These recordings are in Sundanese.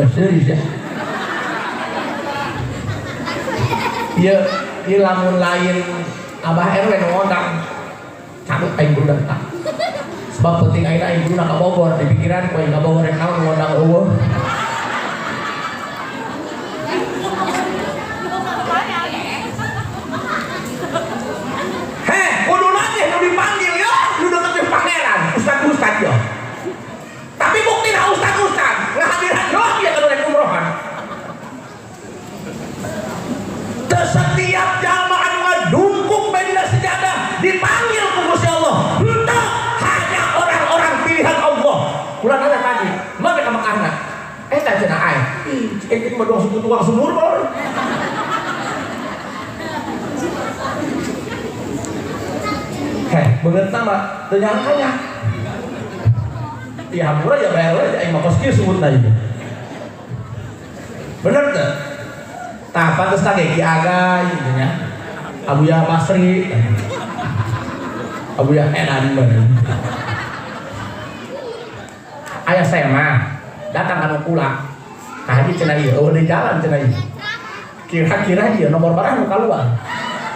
Ya serius ya. Ieu ieu lamun lain Abah RW nu ngondang cabut aing budak tah. Sebab penting aing aing guruna ka Bogor di pikiran ku aing ka Bogor rek naon ngondang eueuh. Heh, kudu nagih nu dipanggil ya, nu deket jeung pangeran, ustad-ustad ya. Tapi buktina ustad-ustad ngahadiran doang ya kalau rek umrohan. Teu setiap jalma anu ngadungkuk bae dina sejadah dipanggil ku Gusti Allah. Henteu, hanya orang-orang pilihan Allah. Kula nanya tadi, mana ka Mekahna? Eta cenah aing. Ih, cek mah doang tukang sumur bor. Heh, beungeutna mah teu nyangka nya. Ya hampura ya bayar we aing mah kos kieu sumutna ieu. Bener teu? Tah pantes tah ge Ki Agay gitu nya. Abuya Basri. Abuya edan bener. Aya saya mah datang ka nu kula. Ka haji cenah ieu, eueuh di jalan cenah ieu. Kira-kira ieu nomor barang nu kaluar.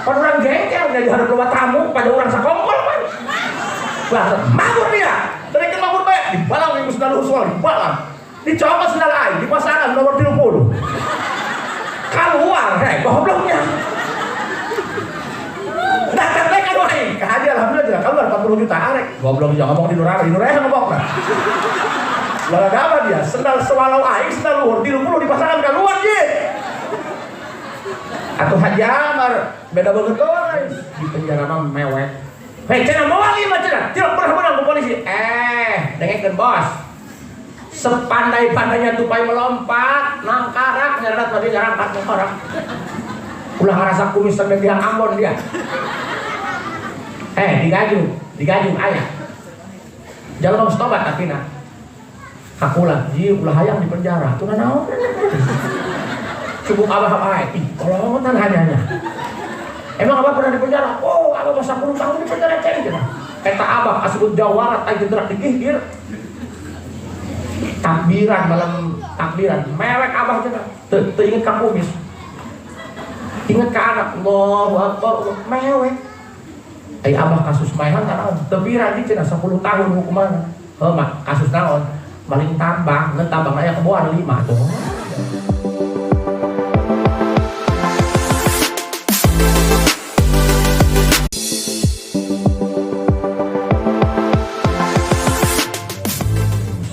Pan urang jengkel nya di hareup loba tamu pada urang sakongkol pan. Wah, mabur dia. Mereka mabur bae dibalang ibu sendal usul, dibalang. Dicopot sendal aing, dipasangan nomor 30. Keluar, heh, gobloknya. Datang teh ka aing, ka haji alhamdulillah cenah keluar 40 juta arek. Goblok jangan ngomong di Nurama, di Nuraya ngomong nah. Lalu apa dia? Sendal sewalau aing, sendal luhur 30 dipasangan keluar ye. Atau Haji Amar beda banget doang di penjara mah mewek. Hei cenah moal ieu mah cenah, tidak pernah menang ku polisi. Dengekeun bos. Sepandai-pandainya tupai melompat, nangkarak nyerdat tadi nyerangkat nangkarak. Ulah ngerasa kumis sampai tiang Ambon dia. Digajung, digajung ayah. Jalan harus tobat tapi nah. Kakulah, ji ulah hayang di penjara. Tuh naon? Cukup abah apa? Ih, kolongotan hanya. Emang abah pernah di penjara? Oh, abah masa 10 tahun di penjara ceng cenah. Eta abah kasebut Jawa Barat aing gerak digigir. Takbiran malam takbiran, mewek abah cenah. Teu teu inget ka kumis. Inget ka anak, Allahu Akbar, mewek. Ai abah kasus maehan ka naon? Teu pira di cenah 10 tahun hukuman. Heuh mah kasus naon? Maling tambang, ngeun tambang aya keboan 5 tuh.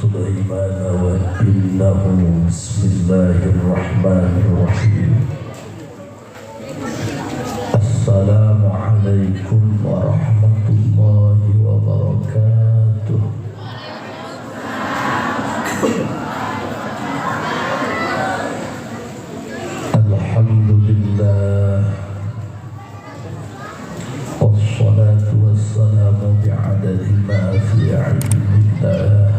سليمان وإنه بسم الله الرحمن الرحيم. السلام عليكم ورحمة الله وبركاته. الحمد لله والصلاة والسلام بعدد ما في علم الله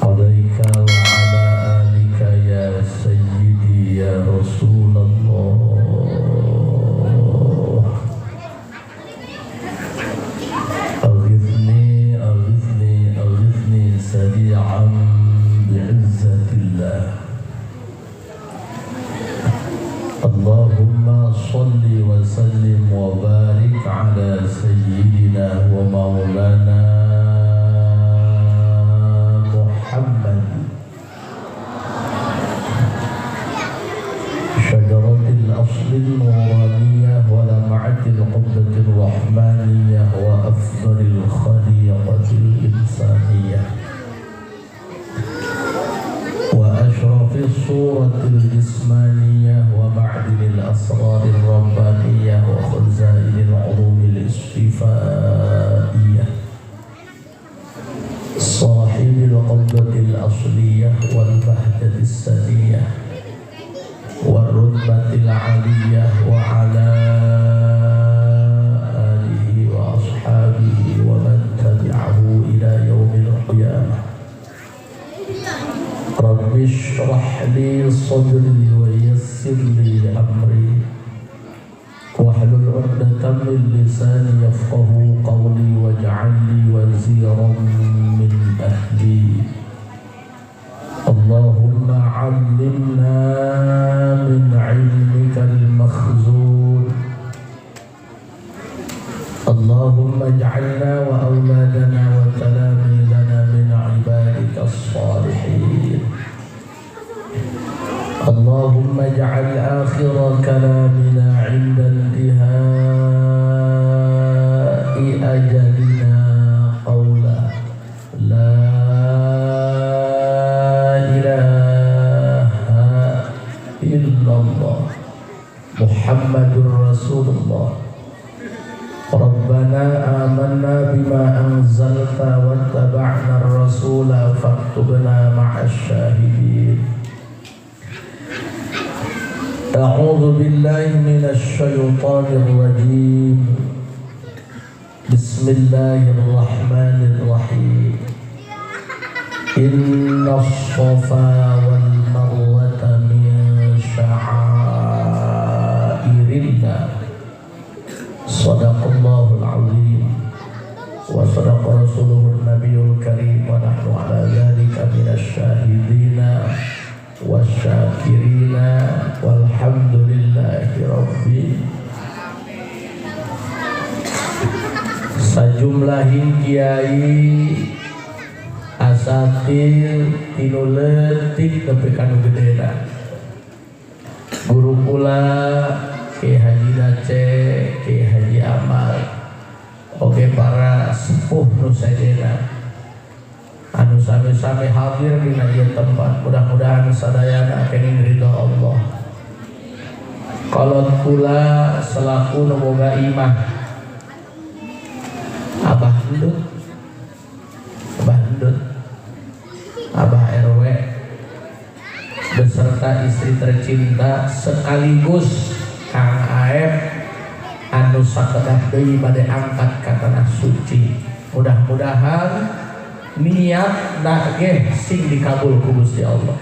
عليك وعلى آلك يا سيدي يا رسول الله. أغثني أغثني أغثني سريعا بعزة الله. اللهم صل وسلم وبارك على سيدنا ومولانا محمد شجرة الأصل النورانية ولمعة القبة الرحمانية وأفضل الخليقة الإنسانية وأشرف الصورة الجسمانية ومعدن الأسرار الربانية وخزائن العلوم الاصطفائية صاحب القبة الأصلية والبهجة السنية والرتبة العالية وعلى آله وأصحابه ومن تبعه إلى يوم القيامة. رب اشرح لي صدري ويسر لي أمري واحلل عقدة من لساني يفقه قولي واجعل لي وزيرا من أهلي. أولادنا وتلاميذنا من عبادك الصالحين. اللهم اجعل آخر كلامنا عند انتهاء أجلنا قولا لا إله إلا الله محمد رسول الله. ربنا آمنا بما أنزلت واتبعنا الرسول فاكتبنا مع الشاهدين. أعوذ بالله من الشيطان الرجيم. بسم الله الرحمن الرحيم. إن الصفا والمروة من شعائر الله. صدق الله العظيم وصدق رسوله النبي الكريم ونحن على ذلك من الشاهدين والشاكرين والحمد لله رب. Sajumlahin kiai asatid tinu leutik nepi ka nu gedena, guru kula Ki Haji Dace, Ki Haji Amal, oke para sepuh nu sadayana anu sami-sami hadir dina ieu tempat, mudah-mudahan sadayana kenging ridho Allah. Kolot kula selaku nu boga imah Abah Endut, Abah Endut, Abah RW beserta istri tercinta sekaligus Kang Aep anu sakedap deui bade angkat ka tanah suci. Mudah-mudahan niat ge sing dikabul ku Gusti Allah.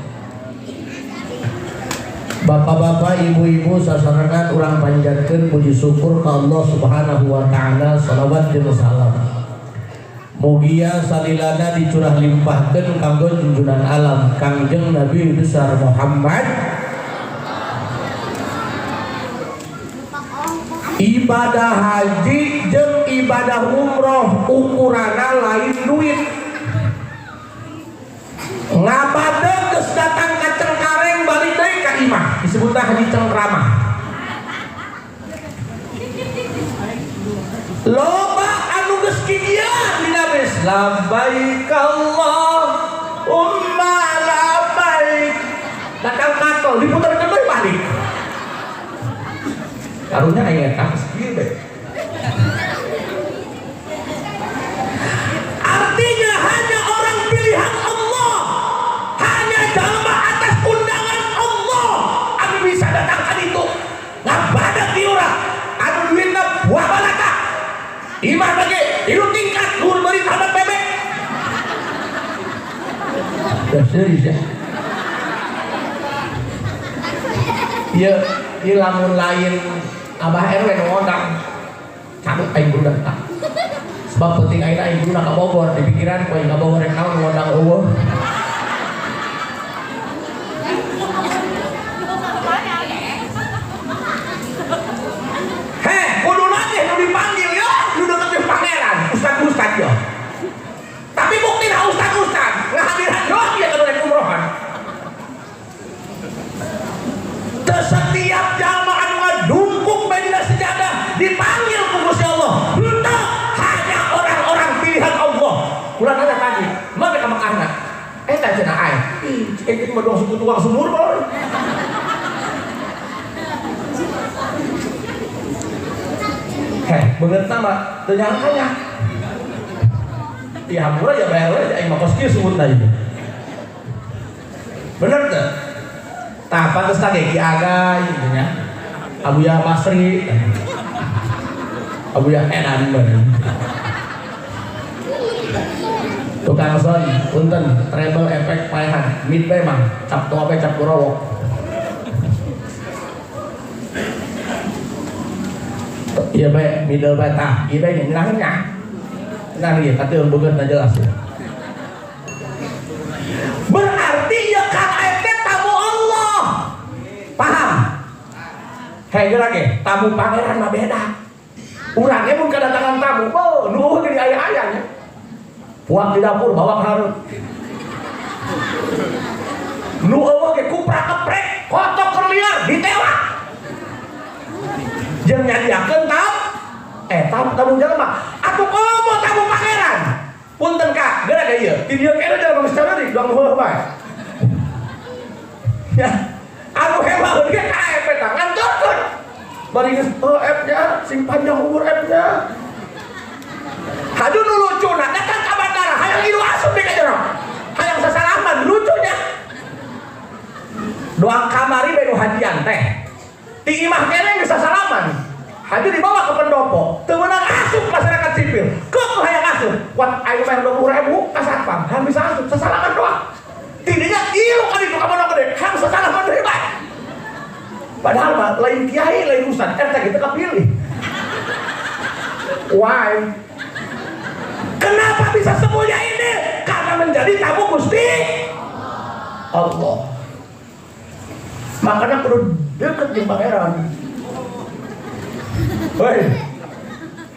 Bapak-bapak, ibu-ibu sasarengan urang panjatkeun puji syukur ka Allah Subhanahu wa taala, salawat jeung salam. Mugia salilana dicurah limpahkeun kanggo junjunan alam Kangjeng Nabi besar Muhammad. Ibadah haji jeung ibadah umroh ukuranna lain duit. Ngabadeg geus datang ka Cengkareng balik deui ka imah, disebutna haji cengkramah. Loba anu geus kikieuan dina bes labbaik Allahumma labbaik. Datang ka tol diputerkeun deui balik. Karunya aing eta geus kieu bae. Artinya hanya orang pilihan Allah, hanya jalma atas undangan Allah anu bisa datang ka ditu. Ngabadag di urang anu duitna buah balaka. Imah bage tilu tingkat luhur beurit handap bebek. Ya serius ya. Ieu ieu lamun lain Abah RW nu ngondang cabut aing budak tah. Sebab penting aing aing guruna ka Bogor di pikiran ku aing ka Bogor rek naon ngondang eueuh. Heh, kudu nage nu dipanggil ya, nu deket jeung pangeran, ustad-ustad ya. Tapi buktina ustad-ustad ngahadiran doang ya kalau rek umrohan. Teu setiap jalma anu ngadungkuk bae dina sejadah dipanggil ku Gusti Allah. Henteu, hanya orang-orang pilihan Allah. Ulah nanya tadi, mah ka Mekahna. Eta cenah aing. Ih, cek mah doang suku tukang sumur mah. Heh, beungeutna mah teu nyangka nya. Ya hampura ya bayar we aing mah kos kieu sumutna ieu. Bener teu? Tah pantes tah ge Ki Agay gitu nya. Abuya Basri. Abuya edan bener. Tukang son, punten, treble efek paehan, mid bae mah, cap tua bae cap gorowok. Iya bae, middle bae tah, ieu bae nyeunahkeun nya. Nah ieu katieu beungeutna jelas ya. Berarti ya Kang Aep teh tamu Allah. Paham? Hei geura ge, tamu pangeran mah beda. Urang ge mun kedatangan tamu, oh, nuhun jadi aya-aya nya. Puak di dapur bawa ka hareup. Nu eueuh ge kuprak keprek, kotok keur liar ditewak. Jeung nyadiakeun tamu jelema. Atuh komo tamu pangeran. Punten Kak, geura ge ieu. Ti dieu kene jelema geus careuri doang heueuh bae. Ya, anu hebat ge ka F eta ngantorkeun. Bari geus F-nya sing panjang umur F-nya. Haju nu lucuna datang ka bandara hayang ilu asup di ka jero. Hayang sasalaman lucunya. Doang kamari bae nu hajian teh. Ti imah kene geus sasalaman. Haji dibawa ke pendopo, teu meunang asup masyarakat sipil. Keuk hayang asup, kuat aing mah 20.000 ka satpam, hayang bisa asup sasalaman doang. Tidinya ilu ka ditu ka pondok gede, hayang sasalaman deui bae. Padahal mah lain kiai, lain ustad, RT kita kepilih. Why? Kenapa bisa semulia ini? Karena menjadi tamu Gusti Allah. Makanya perlu deket jeung pangeran. Hei,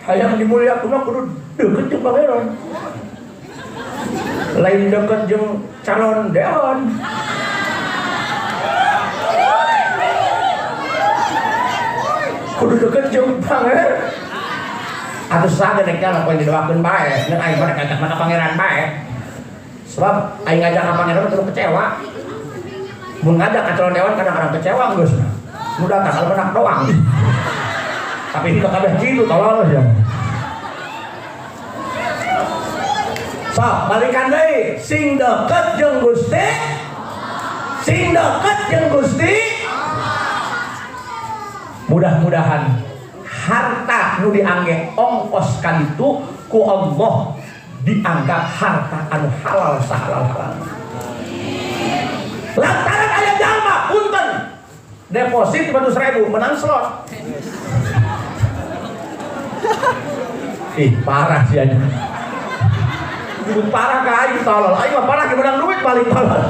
hayang dimuliakeun mah kudu deket jeung pangeran. Lain deket jeung calon dewan. Kudu deket jeung pangeran. Atuh saha nek nyala poe didoakeun bae, nek aing mah ngajak ka pangeran bae. Sebab aing ngajak ka pangeran terus kecewa. Mun ngajak ka calon dewan kadang-kadang kecewa geus. Nu datang almenak doang. Tapi ini kabeh kitu tolol ya. Sok balikan deui, sing deket jeung Gusti. Sing deket jeung Gusti. Mudah-mudahan harta nu diangge ongkos kaditu ku Allah dianggap harta anu halal sahalal-halal. Lantaran aya jalma punten deposit 500.000 menang slot. Ih, parah sih aja. Parah ka aing tolol. Aing mah parah menang duit paling tolol.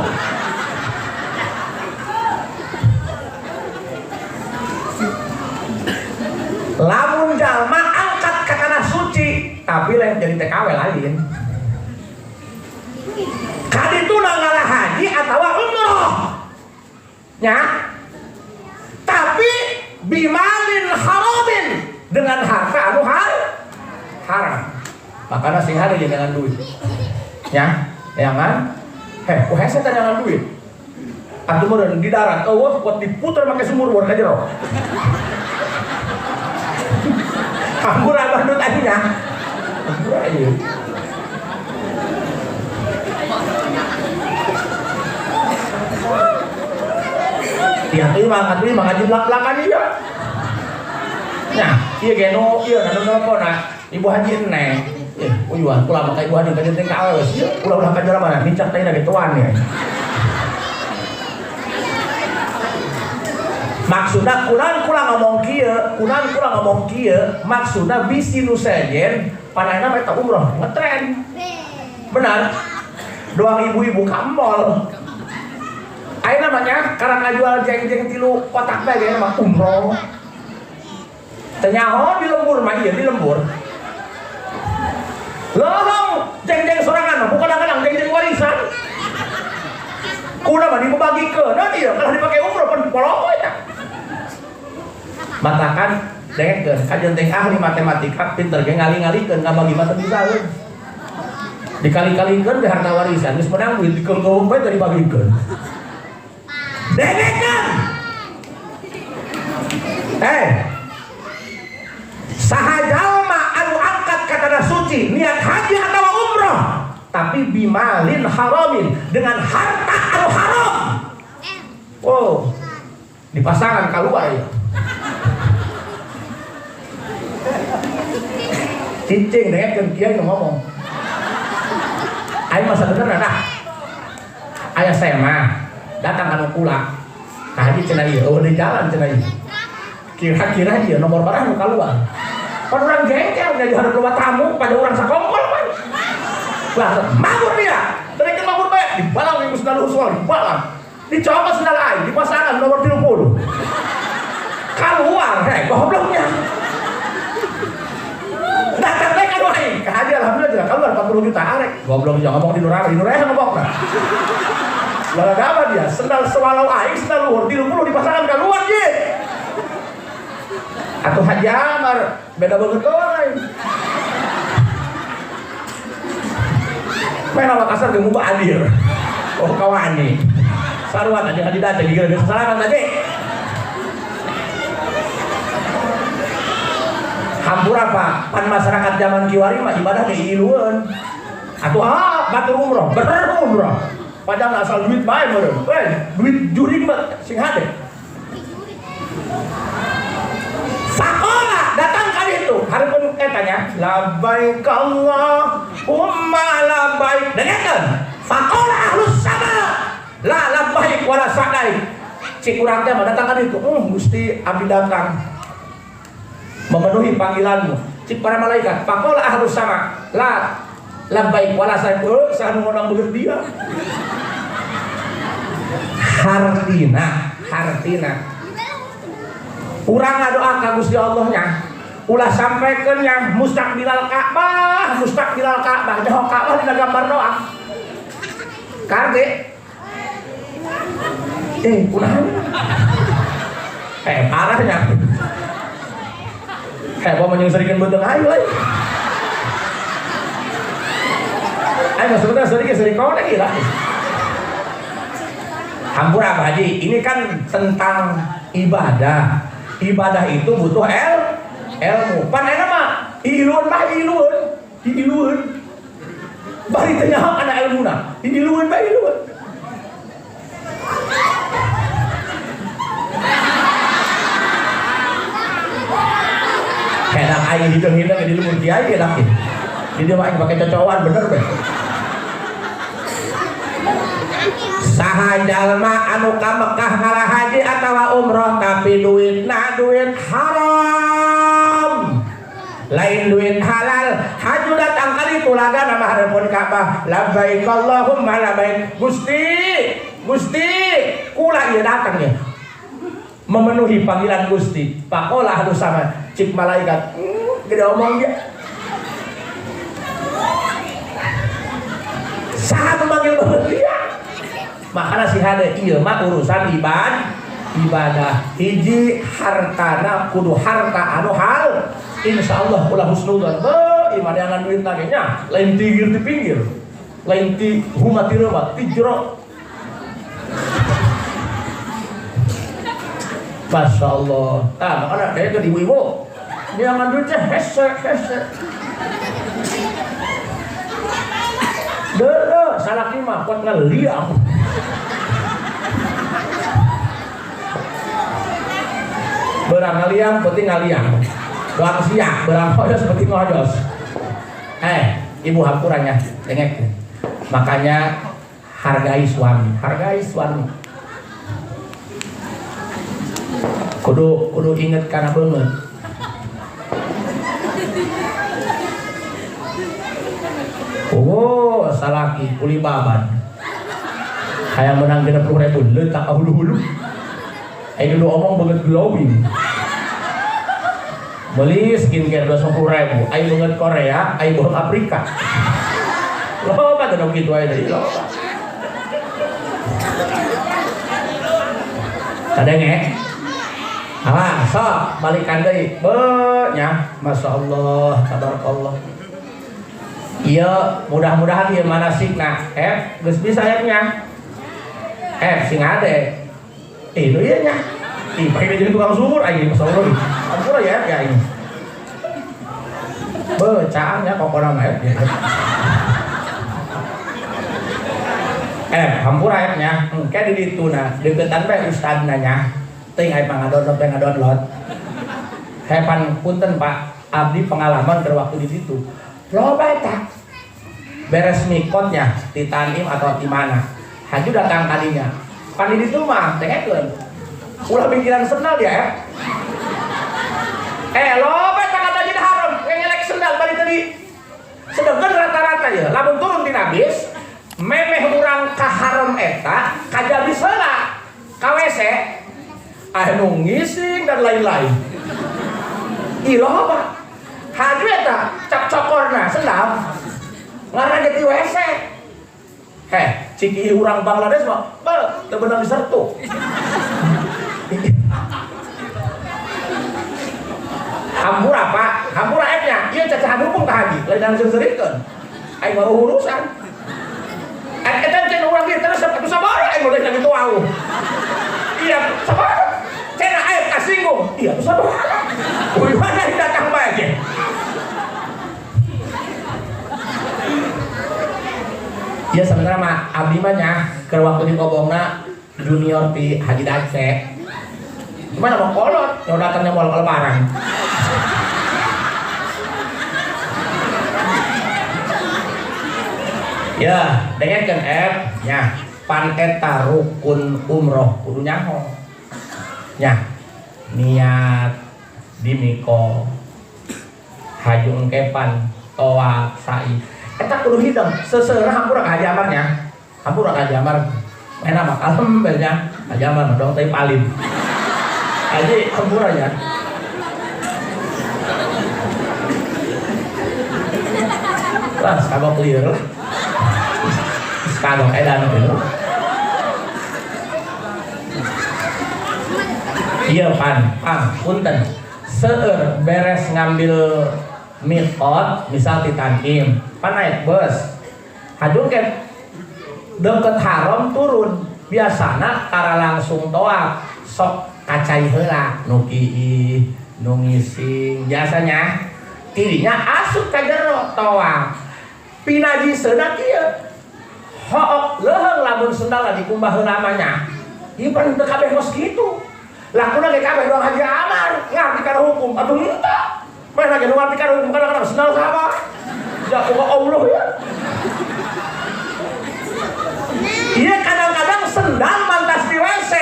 Lamun jalma angkat ke tanah suci, tapi lain jadi TKW lain. Kadituna ngalah haji atawa umroh. Nya. Tapi bimalin haramin dengan harta anu haram. Makanya sing hade jangan duit. Nya, jangan. Heh, ku hese teh jangan duit. Atuh meureun di darat eueuh kuat diputer make sumur bor ka jero. Hampura bandut aing nya. Hampura ieu. Tiap ieu mah atuh mah ngaji belak-belakan ieu. Nya, ieu ge nu ieu anu nelpon Ibu Haji Neng. Uyuan kula mah ka Ibu Haji kajeun teh ka awewe ieu ulah-ulah ka jalan mana nincak teh gituan ya. Maksudna kunaon kula ngomong kieu, kunaon kula ngomong kieu, maksudna bisi nu sejen panahna mah eta umroh ngetren. Benar. Doang ibu-ibu ka mall. Ayeuna mah nya karang ngajual jeng-jeng 3 kotak bae ge mah umroh. Teu nyaho di lembur mah ieu di lembur. Lohong jeng-jeng sorangan mah bukan kadang-kadang jeng-jeng warisan. Kuna mah dibagikeun nanti ya kalau dipakai umroh pan poloko eta. Matakan dengekeun kajeun teh ahli matematika pinter ge ngali-ngalikeun ngabagi mah teu bisa euy. Dikali-kalikeun be harta warisan geus menang duit dikeungkeung bae teu dibagikeun. Dengekeun. Saha jalma anu angkat ka tanah suci niat haji atawa umroh tapi bimalin haramin dengan harta anu haram. Wow, dipasangan keluar ya. Cicing dengekeun kiai nu ngomong. Aing masa bener nah. Aya saya mah datang ka nu kula. Ka haji cenah ieu, eueuh di jalan cenah ieu. Kira-kira ieu nomor barang nu kaluar. Pan urang jengkel jadi hareup loba tamu pada urang sakongkol pan. Lah mabur dia. Mereka mabur bae dibalang ibu sendal usul dibalang. Dicopot sendal aing dipasangan nomor 30. Keluar heh gobloknya. Datang teh ka aing, ka haji alhamdulillah keluar 40 40 juta arek. Goblok jangan ngomong di Nurama, di Nuraya ngomong nah. Lalu apa dia? Sendal sewalau aing sendal luhur 30 dipasangkan keluar ye. Atau Haji Amar beda banget orang. Main awak kasar ge mubah adir. Oh kawani. Saruan aja haji datang gila kesalahan tadi. Hampura Pak, pan masyarakat zaman kiwari mah ibadah ge ilueun. Atuh ah batur umroh, bener umroh. Padahal asal duit bae meureun. Weh, duit juring mah sing hade. Sakola datang kali itu, hareupeun eta nya, labbaik Allahumma labbaik. Dengarkeun. Faqala ahlus sama la labbaik wala sa'daik. Cik urang teh mah datang kali itu, Gusti abdi datang memenuhi panggilanmu. Cik para malaikat, faqala ahlus sama la labbaik wala sa'daik. Saha nu ngondang beungeut dia. Hartina, hartina. Urang ngadoa ka Gusti Allah nya. Ulah sampaikan yang mustaqbilal Ka'bah, mustaqbilal Ka'bah, nyaho Ka'bah dina gambar doa. Karde. Kunaon? Parahnya. Bawa menyengsarikan beuteung ayu euy. Ayo sebetulnya sedikit seri kau lagi lah. Hampura Pak Haji, ini kan tentang ibadah. Ibadah itu butuh ilmu. Pan enak mah ilun mah ilun, ilun. Bari teu nyaho kana ilmuna. Ilun mah ilun. Enak aing hideung-hideung di lembur kiai enak. Di dia mah aing pake cocowan bener be. Saha jalma anu ka Mekah ngalah haji atawa umroh tapi duitna duit haram, lain duit halal. Haju datang kali tulaga nama hareupeun Ka'bah, labbaik Allahumma labbaik. Gusti, Gusti, kula ieu datang ya memenuhi panggilan Gusti. Pakola halus sama cik malaikat, gede omong dia. Saha memanggil banget dia. Makanya si hade ieu mah urusan ibadah. Hiji hartana kudu harta anu hal. Insyaallah ulah husnudzon. Beuh, ieu mah neangan duit lagi nya, lain tigir di pinggir. Lain ti huma ti reumat, ti jero. Masya Allah. Tah, makanya dia ke ibu-ibu. Neangan duit teh hese hese. Deuleu salaki mah kuat ngeliang. Berang ngaliang, penting ngaliang. Doang siang, berang hoyos, penting hoyos. Ibu hampurannya, dengek. Makanya hargai suami, hargai suami. Kudu inget karena banget. Oh, salaki kuli baban. Kayak menang 60.000, letak hulu-hulu. Dulu omong banget glowing. Beli skincare 250.000, ayo banget Korea, ayo banget Afrika. Loba tuh gitu aja dari loba. Kadang ya. Ah, sok balikan deui. Beuh nya, masyaallah, tabarakallah. Iya, mudah-mudahan ieu manasikna. Geus bisa nya. Sing ade. Itu ieu nya. Ih, pakai jadi tukang sumur aing masyaallah. Ampura ya ya ini. Beuh, caang nya pokona mah ya. Hampura nya. Engke di ditu na, deuketan bae ustadna nya. Teuing aya pangadownload teh ngadownload. Hepan punten Pak, abdi pengalaman keur waktu di situ. Loba eta. Beres mikotnya di Tanim atau di mana. Haju datang kadinya. Pan di ditu mah dengekeun. Ulah pikiran sendal dia ya. Loba eta kata jadi haram, ngelek sendal bari tadi. Sedengkeun rata-rata ya, lamun turun tina bis, memeh urang ka haram eta kajabis heula. Ka WC anu ngising dan lain-lain. Ih loba. Haju eta cap cokorna sendal. Ngarep Ciki urang Bangladesh mah bal teu beunang disertu. Hampura Pak, hampura nya. Ieu cacahan hukum ka haji, lain langsung serikeun. Aing mah urusan. Eta cenah urang dieu terus atuh sabar aing mah kitu au. Iya, sabar. Cenah aing kasinggung. Iya, atuh sabar. Uyuhan datang bae ge. Iya sebenarnya mah abdi mah nya keur waktu di kobongna junior di Haji Dace. Gimana mau kolot, yang datangnya mau lebaran. Ya, dengarkan F, nya pan eta rukun umroh kudu nyaho. Nya niat di miko hajung kepan tawaf sa'i. Eta kudu hidang seseurah hampura ka Haji Amar nya. Hampura ka Haji Amar. Enak mah kalem bae nya. Haji Amar mah dong teh palim. Haji hampura ya. Lah, kagok lieur lah. Kagok edan lieur. Iya pan, pang, punten. Seueur beres ngambil miqat, misal di Tan'im, pan naik bus. Hajung ke deket haram turun. Biasana tara langsung toak, sok kacai heula, nu kiih, nu ngising, biasanya tirinya asup ka jero toak. Pinajiseuna kieu. Hook leuheung lamun sendal dikumbah heula mah nya. Ieu pan teu kabeh kos kitu. Lakuna ge kabeh doang Haji Amar, ngarti kana hukum atuh henteu. Mana ge ngarti kana hukum kadang-kadang sendal sama. Ya Allah ya. Iya kadang-kadang sendal mantas di WC.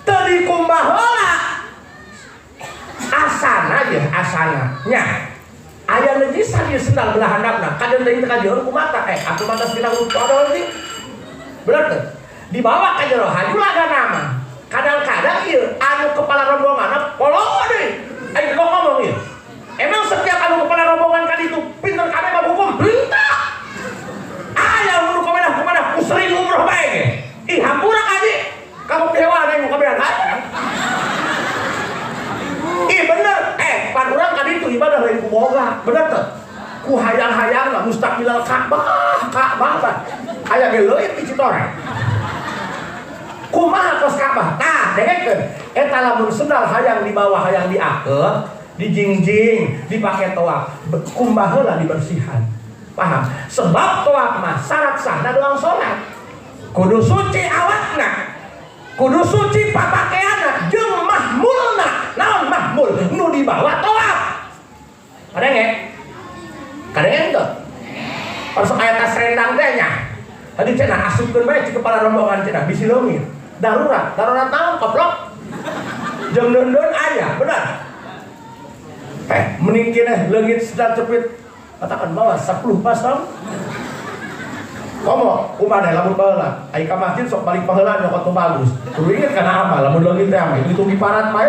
Teu dikumbah heula. Asana ye, asana. Nya. Aya nejisan ieu sendal belah handapna. Kadeun deui teh kajeun ku mata. Atuh mantas dina odol deui. Bener teu? Dibawa ka jero haju lagana mah. Kadang-kadang ieu anu kepala rombongan polo deui. Aing kok ngomong ieu. Emang setiap anu kepala rombongan ka ditu pinter kabeh mah hukum? Henteu. Aya nu kumaha kumaha ku sering umroh bae ge. Ih hampura ka haji. Kamu dewa aing kabehan. Ih bener, pan urang ka ditu ibadah lain ku boga, bener teu? Ku hayang-hayang lah mustaqbilal Ka'bah, Ka'bah bah. Aya ge leuit di Citorek. Kumaha kos Ka'bah? Tah, dengekeun. Eta lamun sendal hayang dibawa hayang diakeut, dijingjing, dipake toak, kumbah heula dibersihan. Paham? Sebab toak mah syarat sahna doang salat. Kudu suci awakna. Kudu suci papakeanna jeung mahmulna. Naon mahmul? Nu dibawa toak. Kadenge? Kadenge henteu? Pas aya tas rendang teh nya. Tadi cenah asupkeun bae ci kepala rombongan cenah bisi leungit. Darurat, darurat naon koplok? Jeung deun-deun aya, benar. Mending keneh leungit sedar cepit. Katakan bawa 10 pasang. Komo, kumaha lamun baheula. Ai ka masjid sok balik baheula nyokot nu bagus. Kudu inget kana amal lamun leungit teh mah itu diparat bae.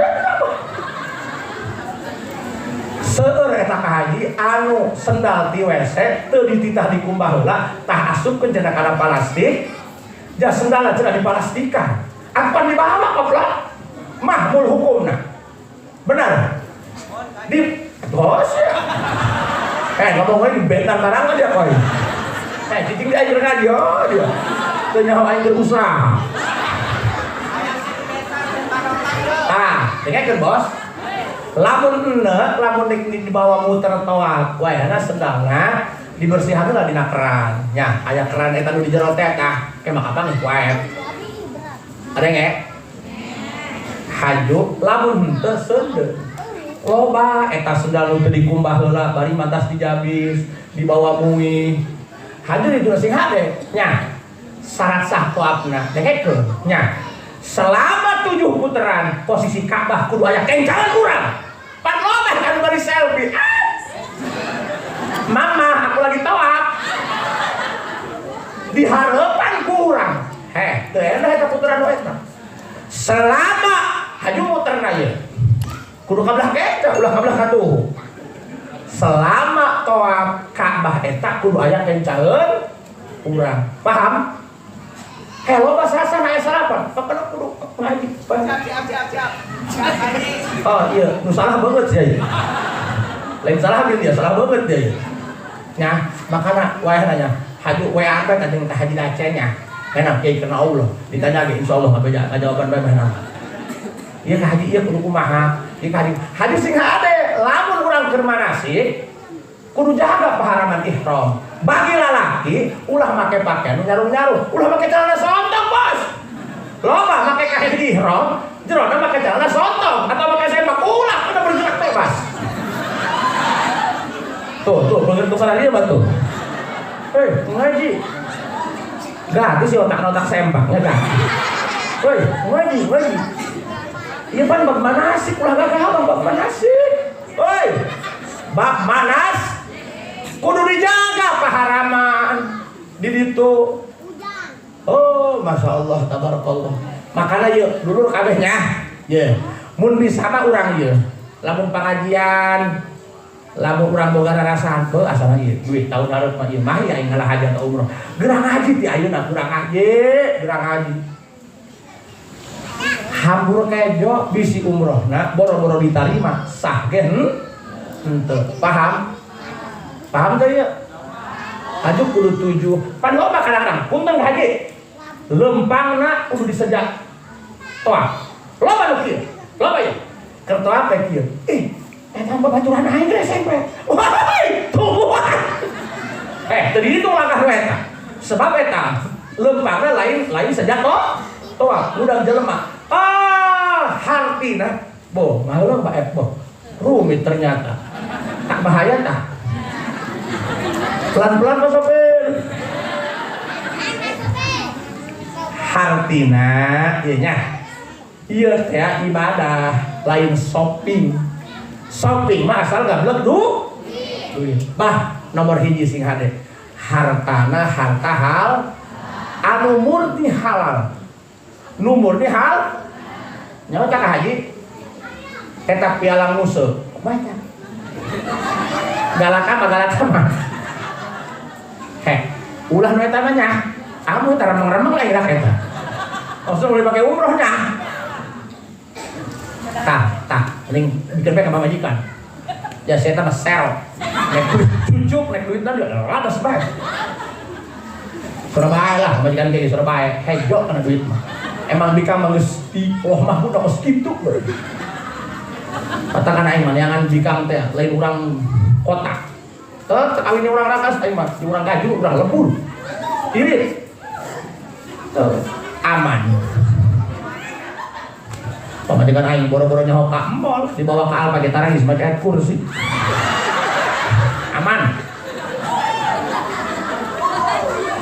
Seueur eta ka haji anu sendal ti WC teu dititah dikumbah heula tah asupkeun cenah kana plastik. Ja sendalna cenah diplastikan. Apan dibawa goblok? Mahmul hukumna. Benar. Di bos ya. Ngomongnya di bentang karang aja koi. Cicing dia aja dia dia. Teu nyaho aing keur usaha. Tah, dengekeun bos. Lamun enek, lamun dibawa muter toak, wayahna sendalna dibersihan lah dina keran. Nya, aya keran eta nu di jero teh tah, ke mah kapan wae. Ada nge? Haju lamun henteu seundeu. Loba eta sendal nu teu dikumbah heula bari mantas dijabis, dibawa mui. Haju itu sing hade nya. Syarat sah toapna dengekeun nya. Selama 7 putaran posisi Ka'bah kudu aya kencangan urang. Pan loba anu bari selfie. Mama, aku lagi tawaf. Di harapan kurang. Heh, teu endah eta putaran nu eta. Selama haju muterna ieu. Kudu kabelah kenca, ulah kabelah katuhu. Selama tawaf Ka'bah eta kudu aya kencaeun Urang. Paham? Loba sasana aya salapan, pakana kudu ngaji. Siap. Siap haji. Oh iya, nu salah banget sih ya. Lain salah dia, salah banget dia. Nya, makana wae nanya, haju WA teh kanjeng teh haji Aceh nya. Enak kiai kena Allah, ditanya ge insyaallah ngabeja ngajawaban bae mah. Ieu ka haji ieu kudu kumaha? Ieu ka haji. Haji sing hade, lamun urang keur manasik kudu jaga paharaman ihram. Bagi lalaki ulah make pakaian nu nyarung-nyarung, ulah make celana sontong, Bos. Loba make kain ihram, jerona make celana sontong atau make sempak, ulah kudu bergerak bebas. Tuh, bener tukaran dia mah tuh. Ngaji. Gratis sih otak-otak sempaknya kan. Woi, ngaji. Iya pan bab manasik ulah gagah bab manasik. Woi, bab manas kudu dijaga paharaman di ditu. Oh, masya Allah, tabarakallah. Makanya yeuh dulur kabehnya, ye. Mun bisa mah urang yeuh, lamun pangajian, lamun urang boga rarasaan, beuh asana ieu duit tahun hareup mah ieu mah aing ngalah haji atau umroh. Gerang haji ti ayeuna kurang haji, gerang haji. Hambur kejo bisi umrohna boro-boro ditarima sah ge henteu. Paham? Paham teu ieu? Aju kudu 7. Pan loba kadang-kadang punten haji. Lempangna kudu disejak toa. Loba nu kieu. Loba ieu. Keur toa teh kieu. Ih, eta mah babaturan aing ge SMP. Woi, tungguan. Teu dihitung langkah nu eta. Sebab eta lempangna lain sejak toa, udah jelema. Ah, hartina boh, mahluk Pak F boh. Rumit ternyata. Tak bahaya tah. Pelan-pelan Pak sopir. Hartina ieu nya. Ieu teh ibadah, lain shopping. Shopping mah asal gablek duit. Bah, nomor hiji sing hade. Hartana harta hal anu murni halal. Nu murni hal nyawa tak haji eta piala nguse baca galakama galakama heh ulah nu eta mah nya amu tara remeng-remeng lah irak eta maksudnya boleh pakai umroh nya tah mending bikin bae ka pamajikan ya saya mah serok nek duit cucuk nek duit tadi ladas bae Surabaya lah pamajikan kayak Surabaya hejo kana duit mah. Emang bika mah geus di Allah mah udah geus kitu. Katakan aing mah neangan bikang teh lain urang kota. Teu kawin urang Rakas aing mah, di urang Gaju, urang Lembur. Irit. Tuh, aman. Pamajikan aing boro-boro nyaho ka mall, dibawa ka Alfa ge tarangis make kursi. Aman.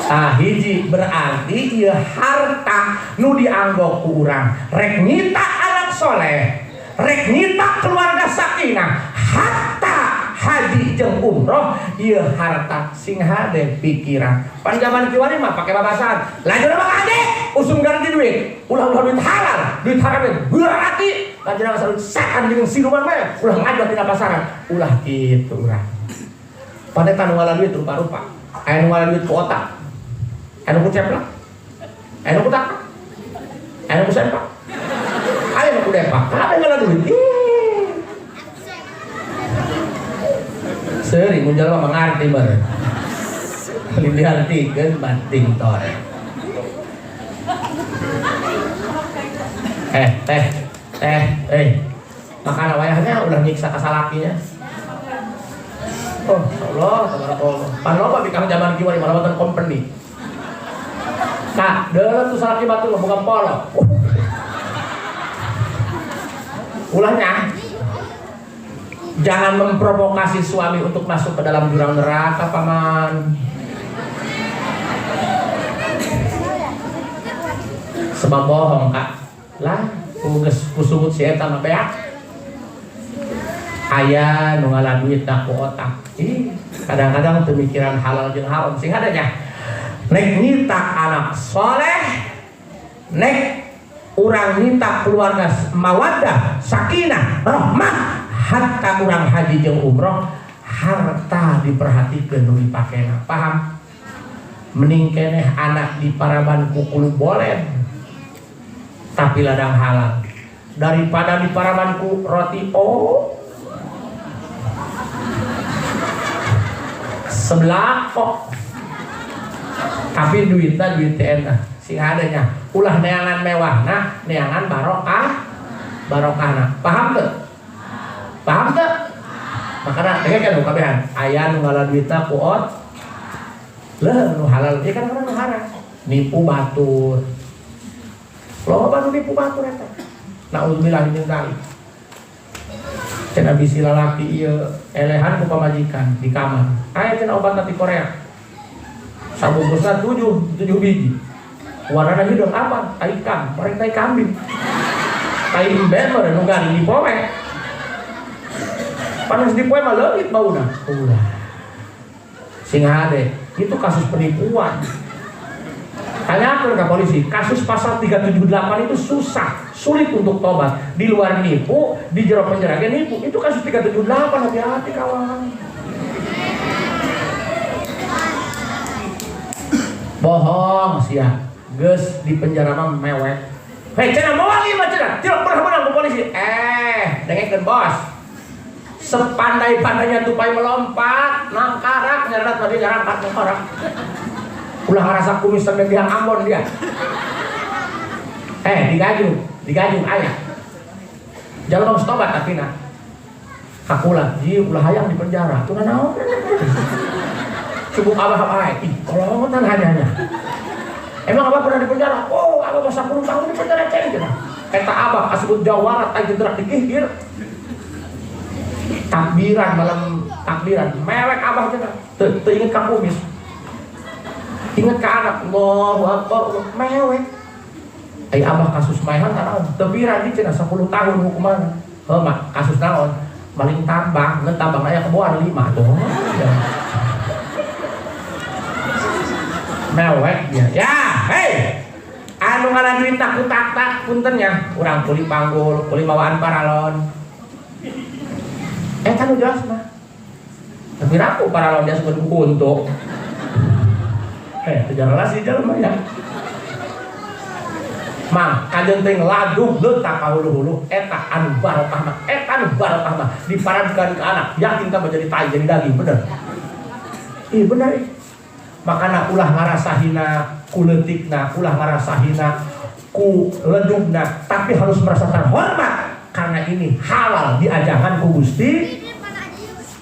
Ah hiji berarti ieu harta nu dianggo ku urang rek nyita anak soleh, rek nyita keluarga sakinah, harta haji jeung umroh ieu harta sing hade pikiran. Pan zaman kiwari mah pake babasan. Lanjut mah hade usum ganti duit, ulah-ulah duit halal, duit haram berarti lanjut mah sakan jeung siluman mah ulah ngajak dina pasaran, ulah kitu urang. Panetan ngala duit rupa-rupa, aya nu ngala duit ku otak. Anu ku ceplak, anu ku tak, anu ku sempak, anu ku depak, kabeh ngala duit. Seuri mun jelema mangarti meureun. Dihartikeun banting tore. Teh, makana wayahnya ulah nyiksa ka salakinya. Oh, Allah, tabarakallah. Pan loba bikang zaman kieu mah wonten company. Kak, deuleut tuh salaki batu bukan polo. Ulahnya jangan memprovokasi suami untuk masuk ke dalam jurang neraka, paman. Sebab bohong, Kak. Lah, geus kusungut si eta mah beak. Aya nu ngalah duit ku otak. Ih, kadang-kadang teu mikiran halal jeung haram sing adanya. Nek nyita anak soleh, nek urang nyita keluarga mawaddah, sakinah, rahmah, hatta urang haji jeung umroh, harta diperhatikeun nu dipakena. Paham? Mending keneh anak di paraban ku kulu bolen tapi ladang halal daripada di paraban ku roti o sebelah kok tapi duitnya duit enak sing adanya ulah neangan mewah nah neangan barokah barokahna paham tuh paham tuh makanya ini kan kabehan aya nu ngala duitna ku ot leuh nu halal ieu kan nu haram nipu batur loba nu nipu batur eta naudzubillah min dzalik cenah bisi lalaki ieu elehan ku pamajikan di kamar aya cenah obat ti Korea sabungkusna 7 biji warnana hideung apa tai ikan mereka tai kambing tai embe mah nu garing dipoe panas dipoe mah leungit bauna ulah sing hade itu kasus penipuan. Tanyakan ke polisi, kasus pasal 378 itu susah, sulit untuk tobat. Di luar nipu, di jero penjara ge nipu. Itu kasus 378, hati-hati kawan. Bohong sia. Geus di penjara mah mewek. Hei cenah moal ieu mah cenah, tidak pernah menang ke polisi. Dengekeun bos. Sepandai-pandainya tupai melompat, nangkarak nyerat mah dia nyarangkat nangkarak. Ulah ngerasa kumis sampai tiang Ambon dia. Digajung ayah. Jangan harus tobat tapi nah. Kakulah, ji ulah hayang di penjara. Tuh naon? Cukup abah ae. Ih, kolongotan hanya. Emang abah pernah di penjara? Oh, abah masa 10 tahun di penjara ceng cenah. Eta abah kasebut Jawa Barat aya gerak dikihir. Takbiran malam takbiran, mewek abah cenah. Teu inget ka kumis. Ingat ke anak, Allahu Akbar, mewek. Ai abah kasus maehan naon? Teu pira di cenah 10 tahun hukuman. Heuh mah kasus naon? Maling tambang, ngeun tambang aya keboan 5 tuh. Mewek dia. Ya, hei. Anu ngalah duit tak tak punten nya, urang kuli panggul, kuli bawaan paralon. Kan jelas mah. Tapi raku paralon dia sebut untuk. Sejarah sih jalan mah ya. Mang, kajeun teh ladug leutak ka hulu-hulu eta anu barokah mah, eta anu barokah mah diparadkan ke anak, yakin ka jadi tai jadi daging, bener. Ih, bener ih. Makana ulah ngarasa hina ku leutikna, ulah ngarasa hina ku ledugna, tapi harus merasa terhormat karena ini halal diajarkan ku Gusti.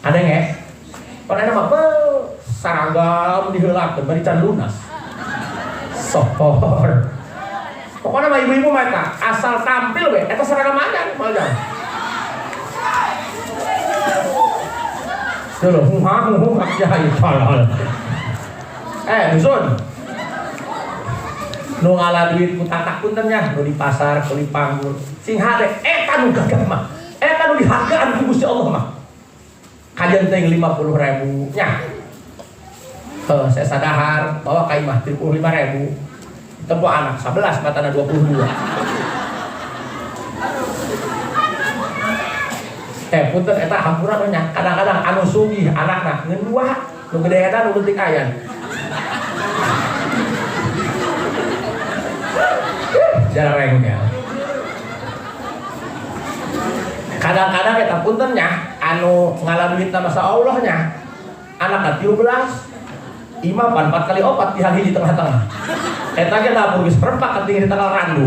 Ada nggak? Pan mah seragam diheulakeun bari can lunas. Sohor. Pokoknya mah ibu-ibu mah eta asal tampil we eta seragam aja moal jauh. Dulu huha huha ya halal. Dusun. Nu ngala duit ku tatak punten nya nu di pasar kuli panggul. Sing hade eta nu gagah mah. Eta nu dihargaan ku Gusti Allah mah. Kajeun teh 50.000 nya. Saya sadahar bawa ka imah 35.000. Tempo anak 11 matana 22. Punten eta hampura nya. Kadang-kadang anu sugih anakna ngeun dua, nu gede eta nu leutik ayan. Jarengnya. Kadang-kadang eta punten nya anu ngalah duitna masa Allah nya. Anakna 13. Imah pan 4 kali 4 pihak hiji tengah-tengah. Eta ge dapur geus perempat ketinggi di tengah randu.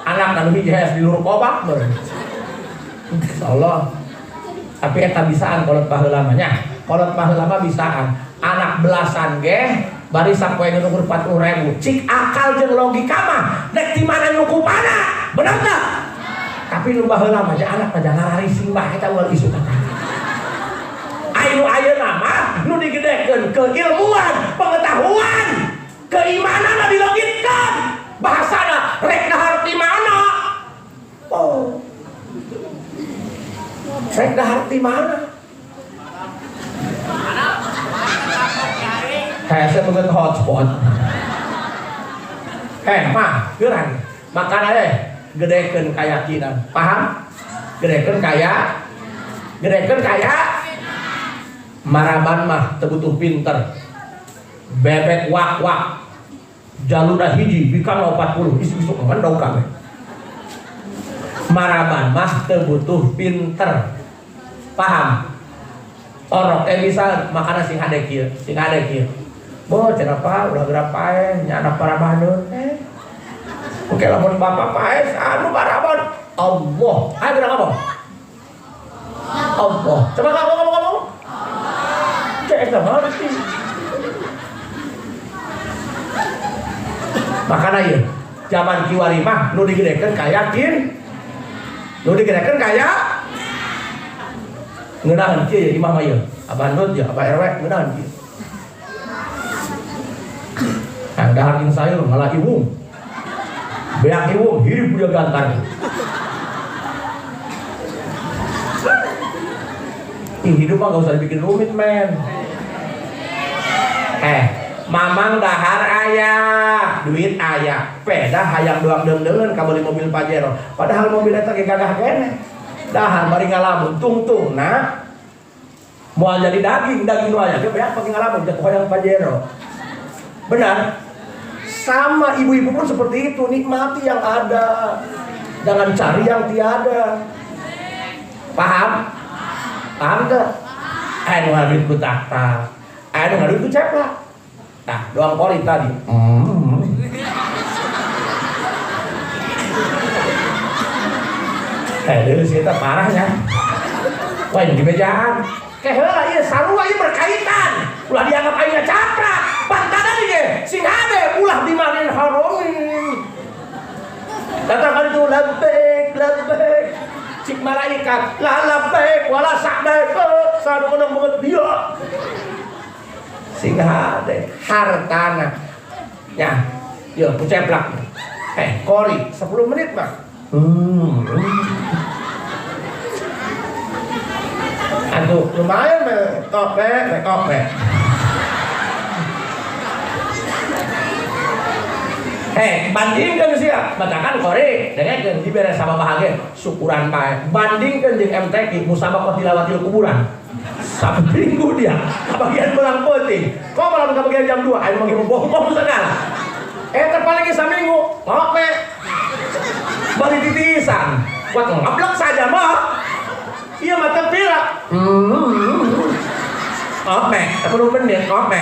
Anak anu hiji hees di luruk obak meureun. Insyaallah. Tapi eta bisaan kolot baheula mah nya. Kolot baheula mah bisaan. Anak belasan ge bari sapoe ngukur 40.000. Cik akal jeung logika mah nek di mana nyukupana? Bener teu? Tapi nu baheula mah anak mah jangan ngarising bae eta ulah isu kata. Ayo ayeuna mah nu digedekeun keilmuan, pengetahuan, keimanan dilogitkan. Bahasana rek dahar ti mana? Oh. Rek dahar ti mana? Hese beungeut hotspot. Mah, geuran. Makana teh gedekeun keyakinan. Paham? Gedekeun kaya. Gedekeun kaya. Maraban mah teu butuh pinter. Bebek wak wak jalurna hiji bikang 40 isuk-isuk ngendong kabeh. Maraban mah teu butuh pinter. Paham? Orok bisa makana sing hade kieu, sing hade kieu. Bo cenah pa ulah geura paeh nya anak parabaneun teh. Oke lamun bapak paeh anu paraban Allah. Ayo geura ngomong. Allah. Coba ngomong. Cek eta mah sih. Makana ieu zaman kiwari mah nu digedekeun kaya kin. Nu digedekeun kaya ngeunaheun kieu imah mah ieu. Abah Nut ya, Abah RW ngeunaheun kieu. Kang dahar jeung sayur ngalah iwung. Beak iwung hirup dia gantar. Ih, hidup mah gak usah dibikin rumit, men. Mamang dahar aya, duit aya, peda hayang doang deung-deungeun kabeli mobil Pajero. Padahal mobil eta ge gagah keneh. Dahar bari ngalamun tungtungna moal jadi daging, daging nu aya ge beak pake ngalamun jatuh hayang Pajero. Benar? Sama ibu-ibu pun seperti itu, nikmati yang ada. Jangan cari yang tiada. Paham? Paham gak? Anu ngaduit ku takta, anu ngaduit ku ceplak. Nah, doang kori tadi. Deui sih eta parahnya. Wah, ini dibejaan. Keheula ieu sarua ieu berkaitan. Ulah dianggap aingna caprak. Pantanan ge sing hade ulah dimanin haromi. Datang kali itu labbaik labbaik. Cik malaikat la labbaik wala sa'baik. Sadu menang banget dia. Sing hade hartana. Ya, yo kuceplak. Kori 10 menit, Bang. Aduh, lumayan kope. Bandingkan sia, batakan kori, dengekeun dibere sama bahagia, syukuran bae. Bandingkeun jeung MTQ musabaqah tilawatil kuburan. Saminggu dia kebagian belang peuting. Kok malam kebagian jam 2, ayo manggil bohong segala. Terpaling ge saminggu, ngope. Bari titisan. Buat ngablek saja mah. Iya mata pira. Ngope, 10 menit ngope.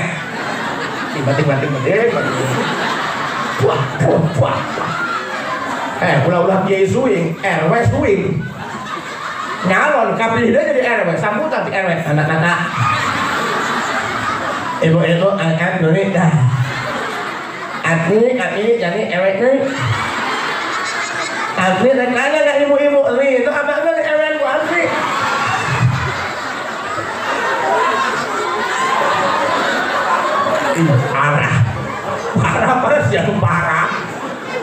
Bating-bating bating. Wah, wah, wah. Ulah-ulah kiai suing, RW suing. Nyalon kapilih dia jadi RW, sambutan di RW. Anak-anak. Ibu-ibu angkat nuni dah. Atni, jadi RW nih. Atni rek nanya ka ibu-ibu nih, itu abangnya di RW ku Atni. Ih, parah. Parah sih aku parah.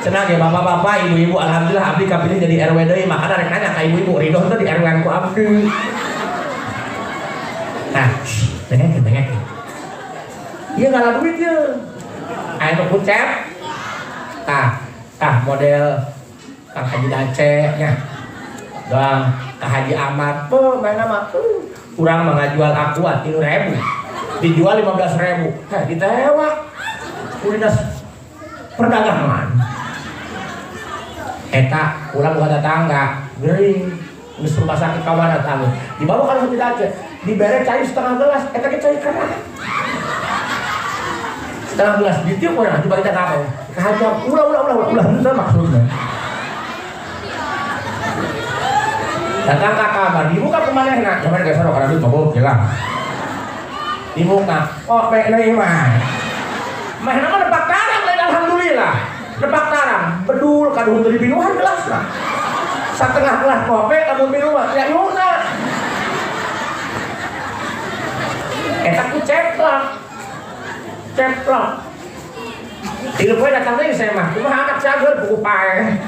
Cenah ge bapak-bapak, ibu-ibu, alhamdulillah abdi kapilih jadi RW deui, makana rek nanya ka ibu-ibu, ridho teh di RW ku abdi. Nah, dengekeun. Ieu ngalah duit ieu. Aya nu kucep. Tah model Kang Haji Dace nya. Doang Kang Haji Ahmad, beuh main mah. Urang mah ngajual aqua 3.000. Dijual 15.000. Heh, ditewak. Ku dinas perdagangan. Eta urang buka tetangga, gering, geus rumah sakit kawana tangga. Dibawa ka Haji Dace, dibere cai setengah gelas, eta ge cai keras. Setengah gelas ditiup urang dibagi ka apa? Ka Haji ulah henteu maksudna. Datang ka kamar, dibuka kumanehna, jaman geus sarua kana duit mabok lah. Dibuka, kope deui mah. Mah nama nepak tarang lain alhamdulillah. Nepak tarang, bedul kaduhun teu dipinuhan gelasna. Satengah gelas kope lamun minuman, ya yuna. Eta ku ceplak. Ceplak. Tilu poe datang deui saya mah, kumaha anak cager buku paeh.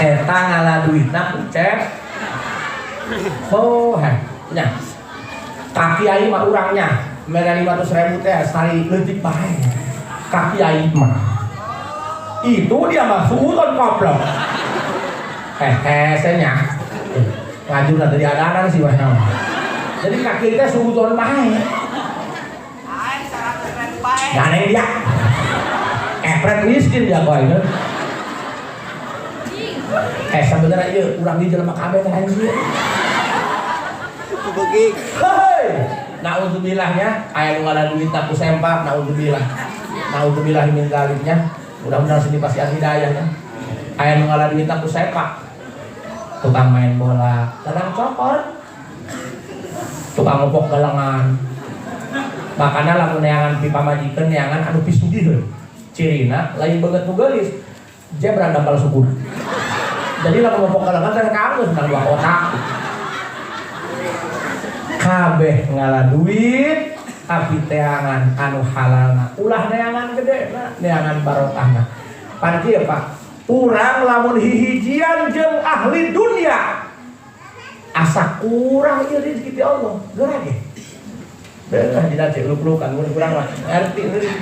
Eta ngalah duitna ku cep. Oh, heh, nya. Ka kiai mah urangnya mere 500.000 teh sari leutik bae. Ka kiai mah. Itu dia mah suudzon koplok. Hesenya. Ngajurna teu diadanan sih mah. Jadi kaki teh suudzon bae. Aing 100.000 bae. Ganeng dia. Epret miskin dia kok itu. Sebenarnya ieu urang di jelema kabeh teh anjir. Begig. Hei. Naudzubillahnya aya nu ngala duit ku sempak naudzubillah. Naudzubillah min zaliknya. Mudah-mudahan sini pasti ada hidayahnya. Aya nu ngala duit ku sempak. Tukang main bola, ladang cokor. Tukang ngopok galengan. Makana lamun neangan pi pamajikan neangan anu pisugih. Cirina lain beungeut nu geulis. Jebran dampal sukuna. Jadi lamun ngopok galengan teh kamu menang dua kotak. Kabeh ngala duit tapi teangan anu halalna ulah neangan gede na neangan barokahna. Pan kieu Pak, urang lamun hihijian jeung ahli dunia asa kurang ieu rezeki ti Allah. Geura ge. Beunah dina cek luk-lukan mun kurang mah ngerti euy.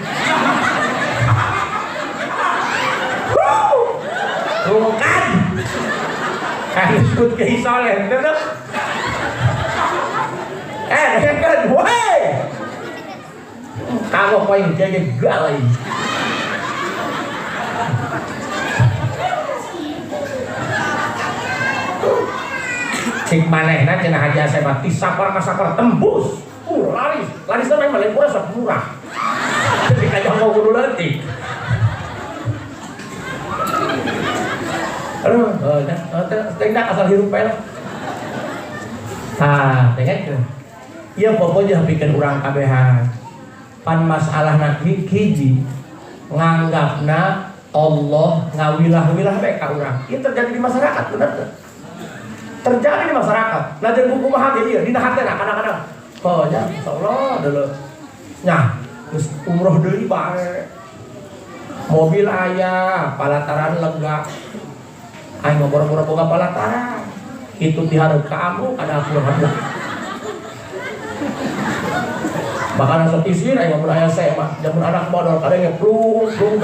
Rungkan. Kan disebut kiai soleh, bener. Kan, woi. Kamu poin jadi galai. Cik manehna cenah Haji Asep mah tisapar kasapar tembus. Laris, laris teh mah lain sok murah. Jadi kajang mau kudu leutik. Aduh, teh asal hirup bae lah. Tah, dengekeun. Ieu pokoknya pikeun urang kabehan. Pan masalahna hiji nganggapna Allah ngawilah-wilah bae ka urang. Ieu terjadi di masyarakat, bener teu? Terjadi di masyarakat. Nah jeung kumaha ge ieu dina hatena kadang-kadang. Oh nya, insyaallah deuleu. Nya, geus umroh deui bae. Mobil aya, palataran lega. Aing mah boro-boro boga palataran. Kitu dihareup ka ambu kada aku. Bahkan sok isin aing mun aya saya mah jamun anak modal kada ngeplung plung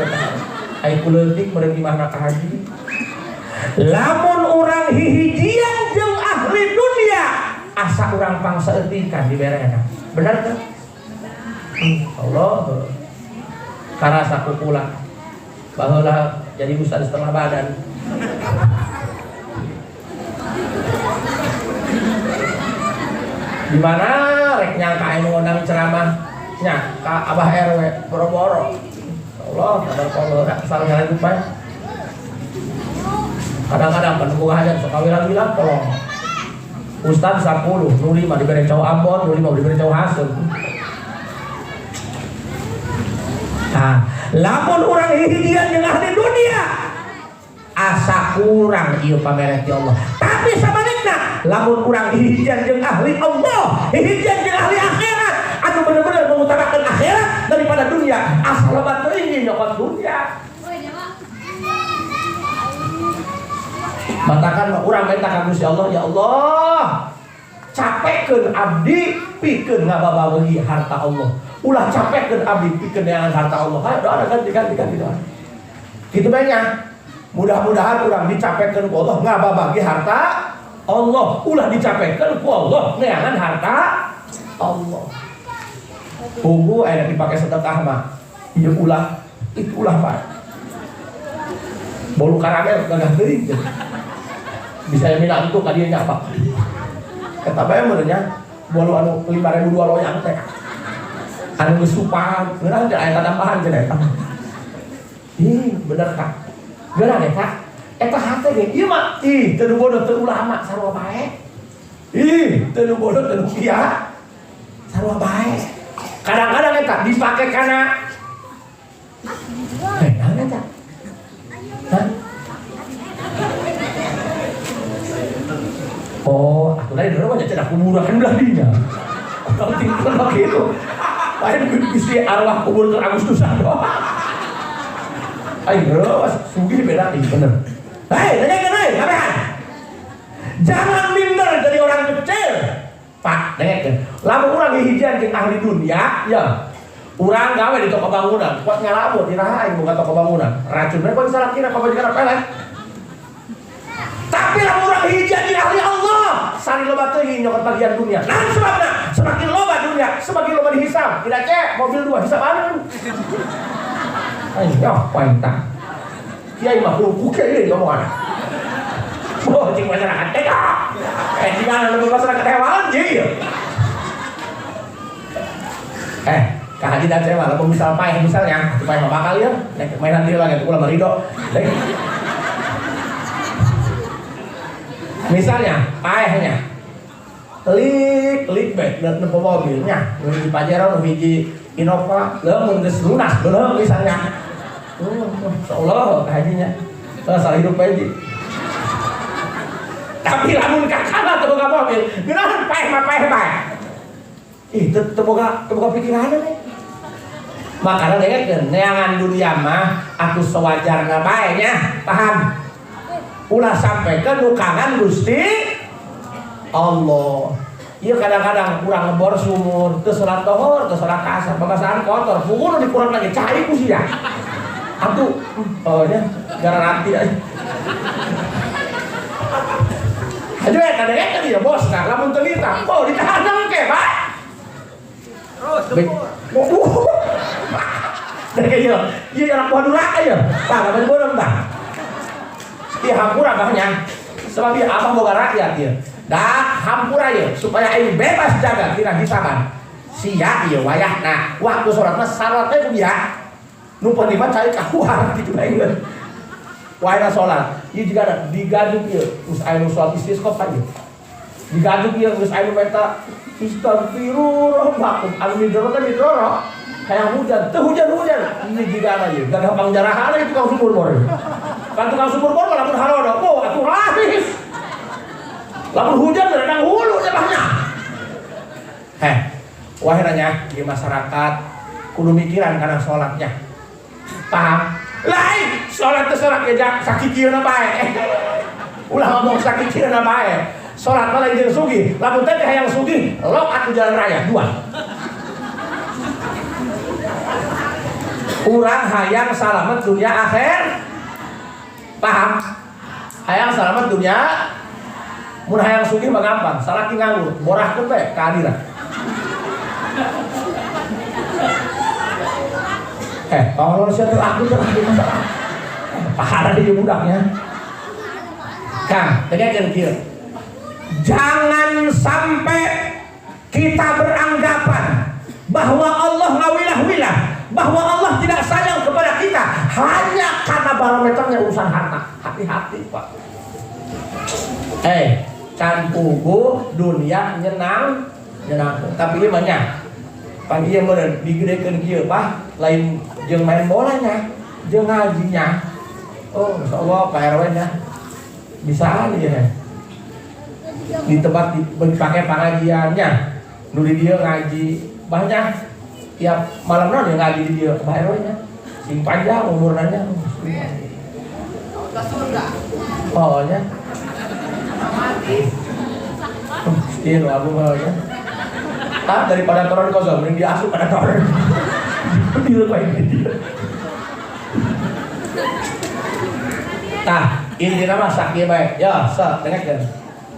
aing kuleutik meureun imahna ka haji. Lamun urang hihijian jeung ahli dunia asa urang pangsaeutikan diberena. Bener teu? Allah karasa kukula baheula jadi ustaz setengah badan. Di mana rek nyangka anu ngondang ceramah nya ka Abah RW boro-boro. Allah kadang kalau salah hidup bae. Kadang-kadang penunggu hajat sok kawilang-wilang kolong. Ustaz 10, nu 5 dibere cau Ambon, nu 5 dibere cau Haseum. Tah, lamun urang hihijian jeung ahli dunia asa kurang ieu pamere ti Allah. Tapi sabalikna lamun urang hihijian jeung ahli Allah, hihijian jeung ahli akhirat, anu bener-bener mengutamakan akhirat daripada dunia, asa loba teuing nyokot dunia. Matakan urang minta ka Gusti Allah, ya Allah, capekeun abdi pikeun ngababaweuhi harta Allah. Ulah capekeun abdi pikeun neangan harta Allah. Hayo doa ganti doa. Kitu bae nya. Mudah-mudahan urang dicapekeun ku Allah ngababagi harta Allah, ulah dicapekeun ku Allah neangan harta Allah. Pugu aya dipake sedekah mah. Ieu ulah, itu ulah bae. Bolu karamel gagah teuing. Bisa mina itu ka dieu nya apa? Eta bae meureun nya bolu anu 5000 dua loyang teh. Anu geus supan, geurang teh aya tambahan cenah eta. Ih, bener Kak. Geurang eta. Eta hate ge ieu mah ih teu bodoh teu ulama sarua bae. Ih, teu bodoh teu kiai sarua bae. Kadang-kadang eta dipake kana naon eta? Hah? Oh, atuh lain urang mah cenah kuburan belah dinya. Kurang tinggal kitu. Lain bisi arwah kubur ke Agustusan doang. Aing reuas sugih beda ih bener. Hei, dengekeun euy, kabehan. Jangan minder jadi orang kecil. Pak, dengekeun. Lamun urang hihijian jeung ahli dunia, ya. Urang gawe di toko bangunan, kuat ngalamun iraha aing boga toko bangunan. Racun we kuat salakina pamajikan pelet. Tapi lamun urang hihijian jeung ahli Allah, Allah, sari loba teuing nyokot bagian dunia. Nah, sebabna semakin loba dunia, semakin loba dihisab. Tidak cek mobil dua hisab anu. Ayo, poin tah. Kiai mah kuku kiai ngomongan. Oh, cing masyarakat tega. Jika lebih masyarakat hewan jadi. Kak Haji dan saya malah misal paeh misalnya, paeh mah bakal ya, nek mainan dia lagi ulah marido. Misalnya paehnya lik lik bae nempo mobilnya, nu hiji Pajero, nu hiji Innova, leuh mun geus lunas beuleum misalnya. Insyaallah Kak Hajinya. Salah hidup bae. Tapi lamun kakak teu boga mobil, geunahan paeh mah paeh bae. Ih, teu boga pikiran nih. Makanya dengekeun neangan dunia mah atuh sewajarna bae nya, paham? Ulah sampai ke nukangan Gusti Allah. Ieu kadang-kadang kurang ngebor sumur, teu salat tohor, teu salat kasar, babasaan kotor, pukul dikurang lagi cai ku sia. Atuh, oh nya garanti aja. Aduh eta dengekeun ieu bos, nah lamun teu nita, oh ditahan engke, Pak. Terus gempur. Dari ieu, ieu anak buah duraka ieu. Tah, abah beureum tah. Ieu hampura abahnya. Sebab ieu abah boga rakyat ieu. Dah hampura ieu supaya aing bebas jaga tina hisaban. Sia ieu wayahna. Waktu salat mah salat teh ku dia. Nu penting mah cai kahuar kitu bae geus. Wayahna salat, ieu juga ada digajuk ieu, geus aya nu salat istisqa ieu. Digajuk ieu geus aya nu menta istaghfirullah, anu midoro teh midoro. Hayang hujan, teu hujan-hujan. Ini juga ada ieu, gadah pangjarahan ieu tukang sumur bor. Kan tukang sumur bor lamun halodo, oh atuh rahis. Lamun hujan meredang hulu jabahnya. Heh, wah nanya di masyarakat kudu mikiran kana salatnya. Paham? Lain salat teh salat ge sakikieuna bae. Ulah ngomong sakikieuna bae. Salat mah lain jeung sugih. Lamun teh hayang sugih, lok atuh jalan raya dua. Urang hayang salamet dunia akhir. Paham? Hayang salamet dunia. Mun hayang sugih mah gampang, salaki nganggur, borahkeun bae keadilan. Tolong sia teh aku teh masalah. Pahala di budaknya. Kang, dengekeun kieu. Jangan sampai kita beranggapan bahwa Allah ngawilah-wilah, bahwa Allah tidak sayang kepada kita hanya karena barometernya urusan harta. Hati-hati, Pak. Can puguh dunia nyenang, nyenang. Tapi ieu mah nya. Pan ieu meureun digedekeun kieu, Pak, lain jeung main bolanya, jeung ngajinya. Oh, insyaallah Pak RW nya. Bisa ya. Di tempat dipakai pengajiannya. Nu di dieu ngaji banyak. Tiap malam naon ngaji di dieu Pak RW nya. Sing panjang umurna nya. Oh nya. Iya, nu aku mah nya. Tah daripada toron kosong mending diasup pada toron. Dilupain dia. Tah, intina mah sakieu bae. Ya, sok dengekeun.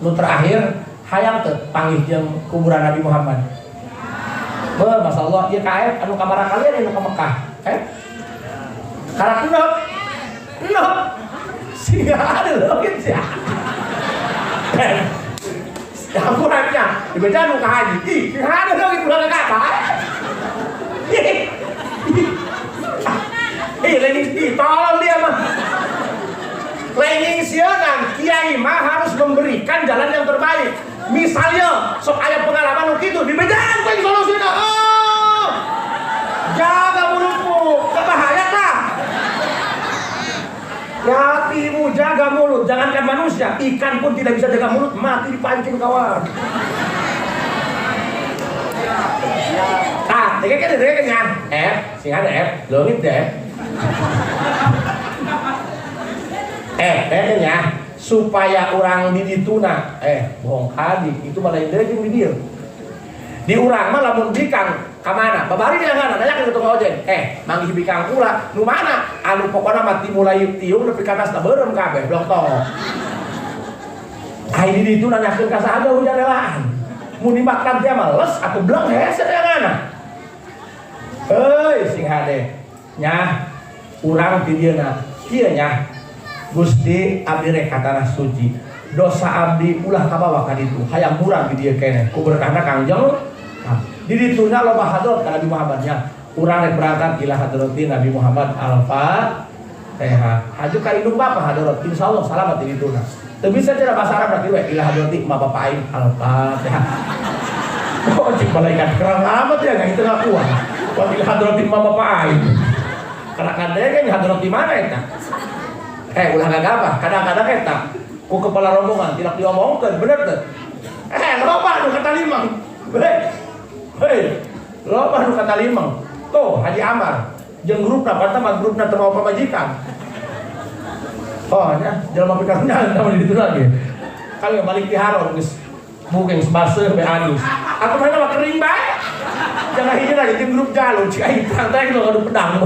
Nu terakhir hayang teu panggih jeung kuburan Nabi Muhammad. Beuh, masyaallah ieu kaep anu ka Marakalian anu ka Mekah. Karak endog. Endog. Siga ada leungit sia. Campurannya, dibaca nu ka haji. Ih, siga ada leungit ulah ka apa? Ih, lain ih, tolong dia mah. Lain sieunan kiai mah harus memberikan jalan yang terbaik. Misalnya, sok aya pengalaman nu kitu, dibejaan ku solusina. Oh! Jaga mulutmu, bahaya tah. Hatimu jaga mulut, jangankan manusia, ikan pun tidak bisa jaga mulut, mati dipancing kawan. Tah, dengekeun nya. Sing ada F, leungit deh. Ya, supaya orang di dituna, bohong kadi, itu malah yang jeung di dieu. Di urang mah lamun bikang ka mana? Babari dia ngana, nanya ke tukang ojek. Manggih bikang kula, nu mana? Anu pokona mah ti mulai tiung nepi ka atas beureum kabeh, blok tong. Ai di ditu nanyakeun ka saha hujan helaan. Mun di maktab teh mah les atuh bleng hese teh ngana. Heuy sing hade. Nya urang ti dieuna kieu nya. Gusti abdi rek ka tanah suci. Dosa abdi ulah kabawa ka ditu. Hayang murang di dieu keneh. Ku berkahna Kangjeng. Di dituna loba hadrat ka Nabi Muhammad nya. Urang rek berangkat ila hadrati Nabi Muhammad Al-Fatihah. Haju ka indung bapa hadrat insyaallah salamat di dituna. Teu bisa cenah bahasa Arab berarti we ila hadrati ma bapa aing Al-Fatihah. Oh cik malaikat kerang amat ya nggak itu ngakuan. Wa ila hadrati ma bapa aing. Karena kadang hadrat di mana eta? Ulah gagabah, kadang-kadang eta ku kepala rombongan tidak diomongkeun, bener teu? Loba nu kata limang. Hei, loba nu kata limang. Tuh Haji Amar jeung grupna pertama grupna teu mau pamajikan. Oh nya, jelema pikarnya tah di ditu lagi. Kalau balik di haram geus mungkin baseuh be alus. Atuh mana mah kering bae. Jangan hiji lagi jeung grup jalu cik aing teh nu ngadu pedang.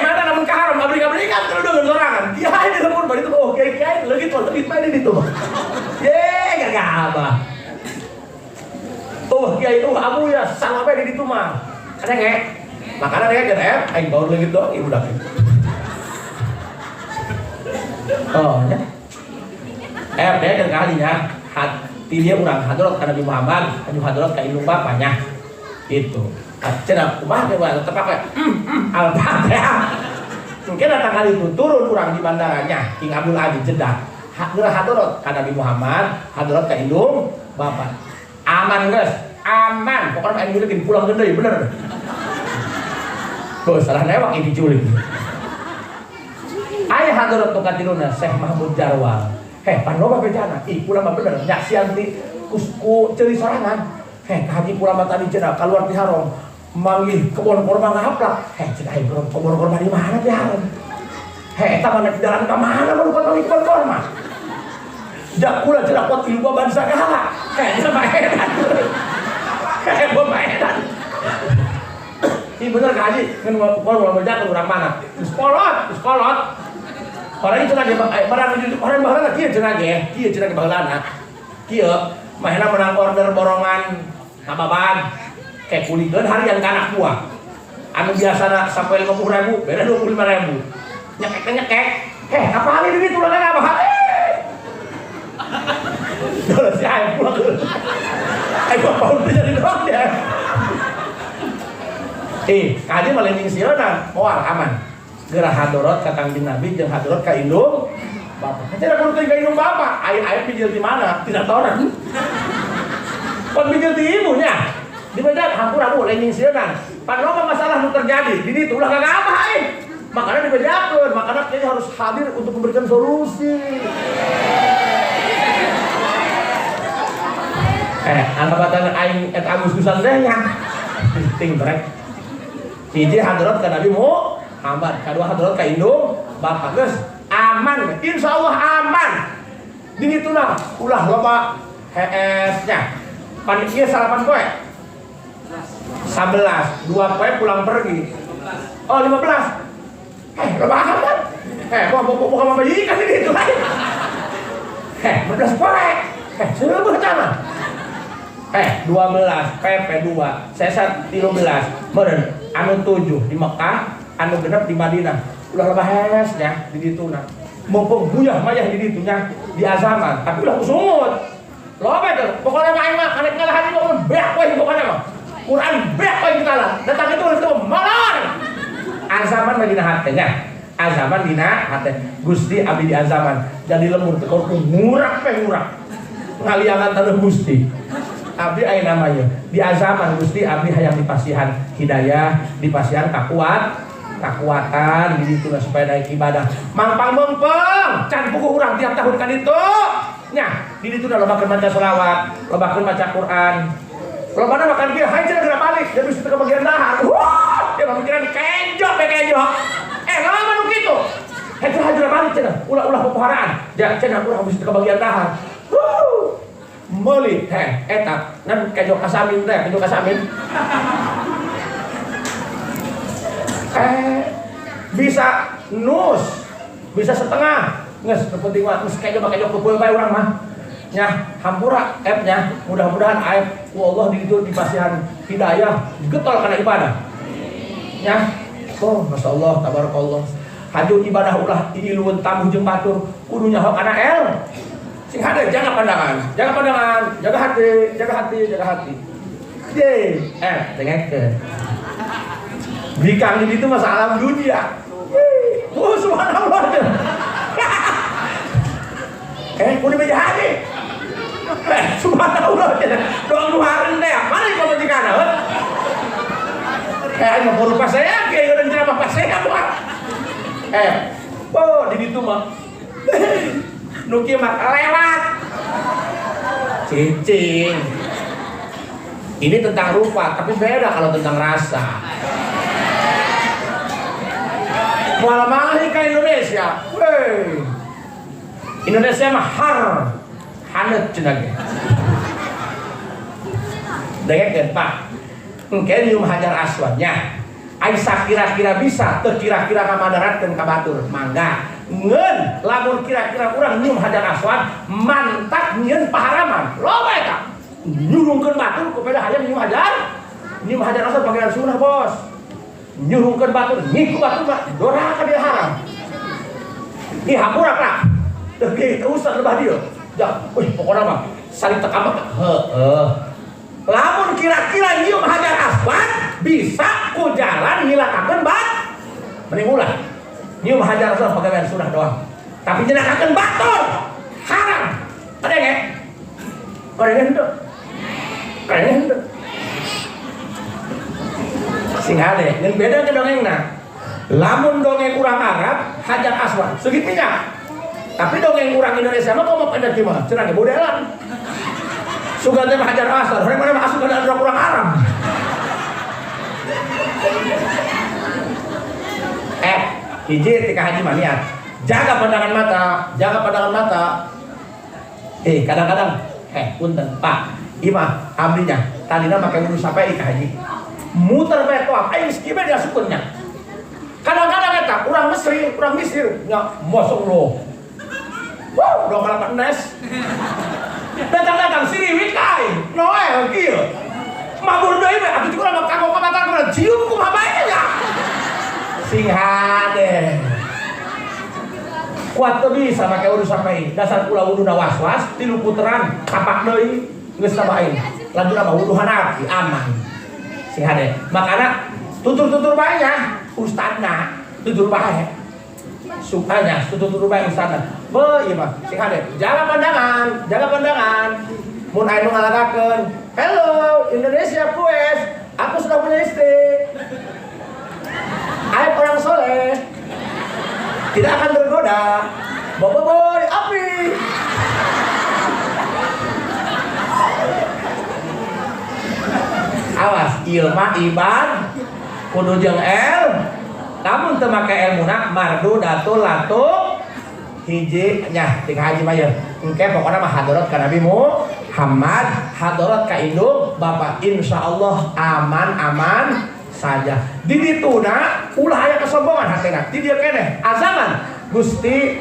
Mana namun ka haram abrik-abrikan terus dengan sorangan. Kiai di lembur bari itu oh kiai leungit mah leungit bae di ditu mah. Ye gagabah. Oh kiai oh abu ya salah bae di ditu mah. Ada nge? Makanan ya kan aing baur leungit doang ieu budak. Oh nya. Dia kan kalinya hati dia urang hadrat ka Nabi Muhammad, anu hadrat ka indung bapanya. Gitu. Cenah kumaha teh bae tetep pakai Al-Fatihah. Mungkin datang kali itu turun urang di bandaranya King Abdul Aziz Jeddah. Geura hadrat ka Nabi Muhammad, hadrat ka indung bapa. Aman geus, aman. Pokoknya aing nyulikin pulang deui bener. Oh, salah newak ini diculik. Aya hadrat tu katiluna Syekh Mahmud Jarwal. Heh, pan loba bejana. Ih, kula mah bener nyaksian ti ku ceuli sorangan. Heh, ka haji kula mah tadi cenah kaluar ti haram. Manggih kebon korma ngaplak. Heh, cenah aing kebon korma di mana ti haram? Heh, eta mah jalan ka mana mah lupa manggih kebon korma. Jak kula cenah pot ilmu bangsa kahala. Heh, cenah mah edan. Heh, mah edan. Ih bener ka haji, ngan kula mau urang mana? Geus kolot, geus kolot. Orang itu lagi barang orang baheula kieu cenah ge, kieu cenah ge baheulana. Kieu mahena menang order borongan ngababan kayak kulikeun harian ka anak buah. Anu biasana sampai 50.000, beda 25.000. Nyekek nyekek. Heh, apa hal ini tulangan apa hal? Duh, si aing pulang. Aing mah paun teh jadi doang dia. Kaji mah leuwih sieuna, moal aman. Geura hadrat ka Kangjeng Nabi jeung hadrat ka indung bapa. Cenah kudu ka indung bapa, aing pinjil di mana? Tidak tahu orang. Pan pinjil di ibunya. Di beda hampura bu lain sieuna. Pan loba masalah nu terjadi di ditu ulah gagabah aing. Makanya dibedakeun, makanya kiai harus hadir untuk memberikan solusi. Angkatan aing eta Agustusan teh nya. Ting brek. Hiji hadrat ka Nabi Muhammad, kadua hadrat ka indung bapa geus aman, insyaallah aman. Di dituna ulah loba HS nya. Pan ieu salapan poe. 11, 2 poe pulang pergi. Oh, 15. Loba amat. Mau buka majikan di ditu lain. 15 poe. Seueuh tah mah. 12 PP 2, sesa 13. Meureun anu 7 di Mekah, anu genep di Madinah. Ulah loba hes nya di dituna. Mumpung buyah mayah di ditunya di azaman, tapi ulah kusungut. Loba teh, pokoknya mah aing mah karek ngalahan mah beak we pokoknya mah. Quran beak we kalah. Datang itu itu molor. Azaman mah dina hate nya. Azaman dina hate. Gusti abdi di azaman. Jadi lemur teh ku ngurak we ngurak. Ngaliangan taneuh Gusti. Abdi aya namanya di azaman Gusti abdi hayang dipasihan hidayah, dipasihan kakuatan di ditu supaya naik ibadah. Mangpang mengpeng, can puguh urang tiap tahun ka ditu. Nya, di ditu lobakeun maca selawat, lobakeun maca Quran. Lobana makan kieu hayu cenah geura balik, jadi geus teu kebagian dahar. Wah, dia mah mikiran kenjok be kenjok. Loba nu kitu. Hayu cenah geura balik cenah, ulah-ulah popoharaan. Ja cenah urang geus teu kebagian dahar. Meuli teh eta nan kejo kasamin teh, kejo kasamin. Bisa nus, bisa setengah. Geus nu penting mah geus kejo make jok kumpul bae urang mah. Nya hampura app-nya, mudah-mudahan aib ku Allah di ditu dipasihan hidayah getol kana ibadah. Nya, oh masyaallah tabarakallah. Haju ibadah ulah ilueun tamu jeung batur, kudu nyaho kana el. Sing hade jaga pandangan, jaga pandangan, jaga hati, jaga hati, jaga hati. Ye, dengekeun. Bikang di ditu mah alam dunia. Oh subhanallah. Kudu meja hati. Subhanallah. Doang nu hareun teh, mana ieu pamajikan heuh? Aing mah kudu pasea, kieu eureun ceramah pasea mah. Oh di ditu mah. Nu kieu mah lewat. Cicing. Ini tentang rupa, tapi beda kalau tentang rasa. Moal mah ka Indonesia. Wey. Indonesia mah har haneut cenah ge. Dengekeun Pak. Engke nyium hajar aswadnya. Ai sakira-kira bisa teu kira-kira kamadaratkeun ka batur. Mangga. Ngeun lamun kira-kira urang nyium hajar aswad mantak nyieun paharaman. Loba eta. Nyurungkeun batur ku peda hayang nyium hajar. Nyium hajar aswad bagian sunah, Bos. Nyurungkeun batur, nyiku batur mah doraka dia haram. Ih hampura Pak. Teu kieu usah lebah dieu. Ja, wih pokona mah saling teka mah heueuh. Lamun kira-kira nyium hajar aswad bisa ku jalan ngilakakeun bat. Mending ulah. Nyium hajar aswad pagawean sunah doang. Tapi nyenakakeun batur haram. Kadenge? Kadenge henteu? Kadenge henteu? Sing hade, ngan beda ke dongengna. Lamun dongeng urang Arab hajar aswad seugit minyak. Tapi dongeng urang Indonesia mah komo pendek mah cenah ge bodelan. Sugan teh hajar aswad, hari mana mah asup kana urang Arab. Hiji tika haji mah niat. Jaga pandangan mata, jaga pandangan mata. Kadang-kadang punten Pak, ieu mah abdinya tadina make wudu sampai ka haji. Muter bae toa, aing geus kieu bae diasupkeun nya. Kadang-kadang eta urang Mesir nya mosok lo. Wow, dong kalapa nes. Datang-datang siriwit ka aing. Noel kieu. Mabur deui bae atuh urang mah kanggo ka mata kumaha cium kumaha bae nya. Sing hade. Kuat teu bisa make wudu sampai dasar kula wuduna was-was tilu puteran kapak deui geus tambah aing. Lanjut mah wudu hanafi aman. Sing hade. Makana tutur-tutur bae nya ustadna, tutur bae. Sukanya tutur-tutur bae ustadna. Beuh ieu mah sing hade. Jaga pandangan, jaga pandangan. Mun aya nu ngalagakeun, "Hello Indonesia kues, aku sudah punya istri." Aib orang soleh tidak akan tergoda. Bobo boy api. Awas, ieu mah ibad kudu jeung el. Lamun teu make elmuna mardu datul latu hiji nya tinggal haji mah yeuh. Engke pokona mah hadarat ka Nabi Muhammad, hadarat ka indung bapak insyaallah aman-aman saja. Di dituna ulah aya kesombongan hatena. Di dieu keneh azaman Gusti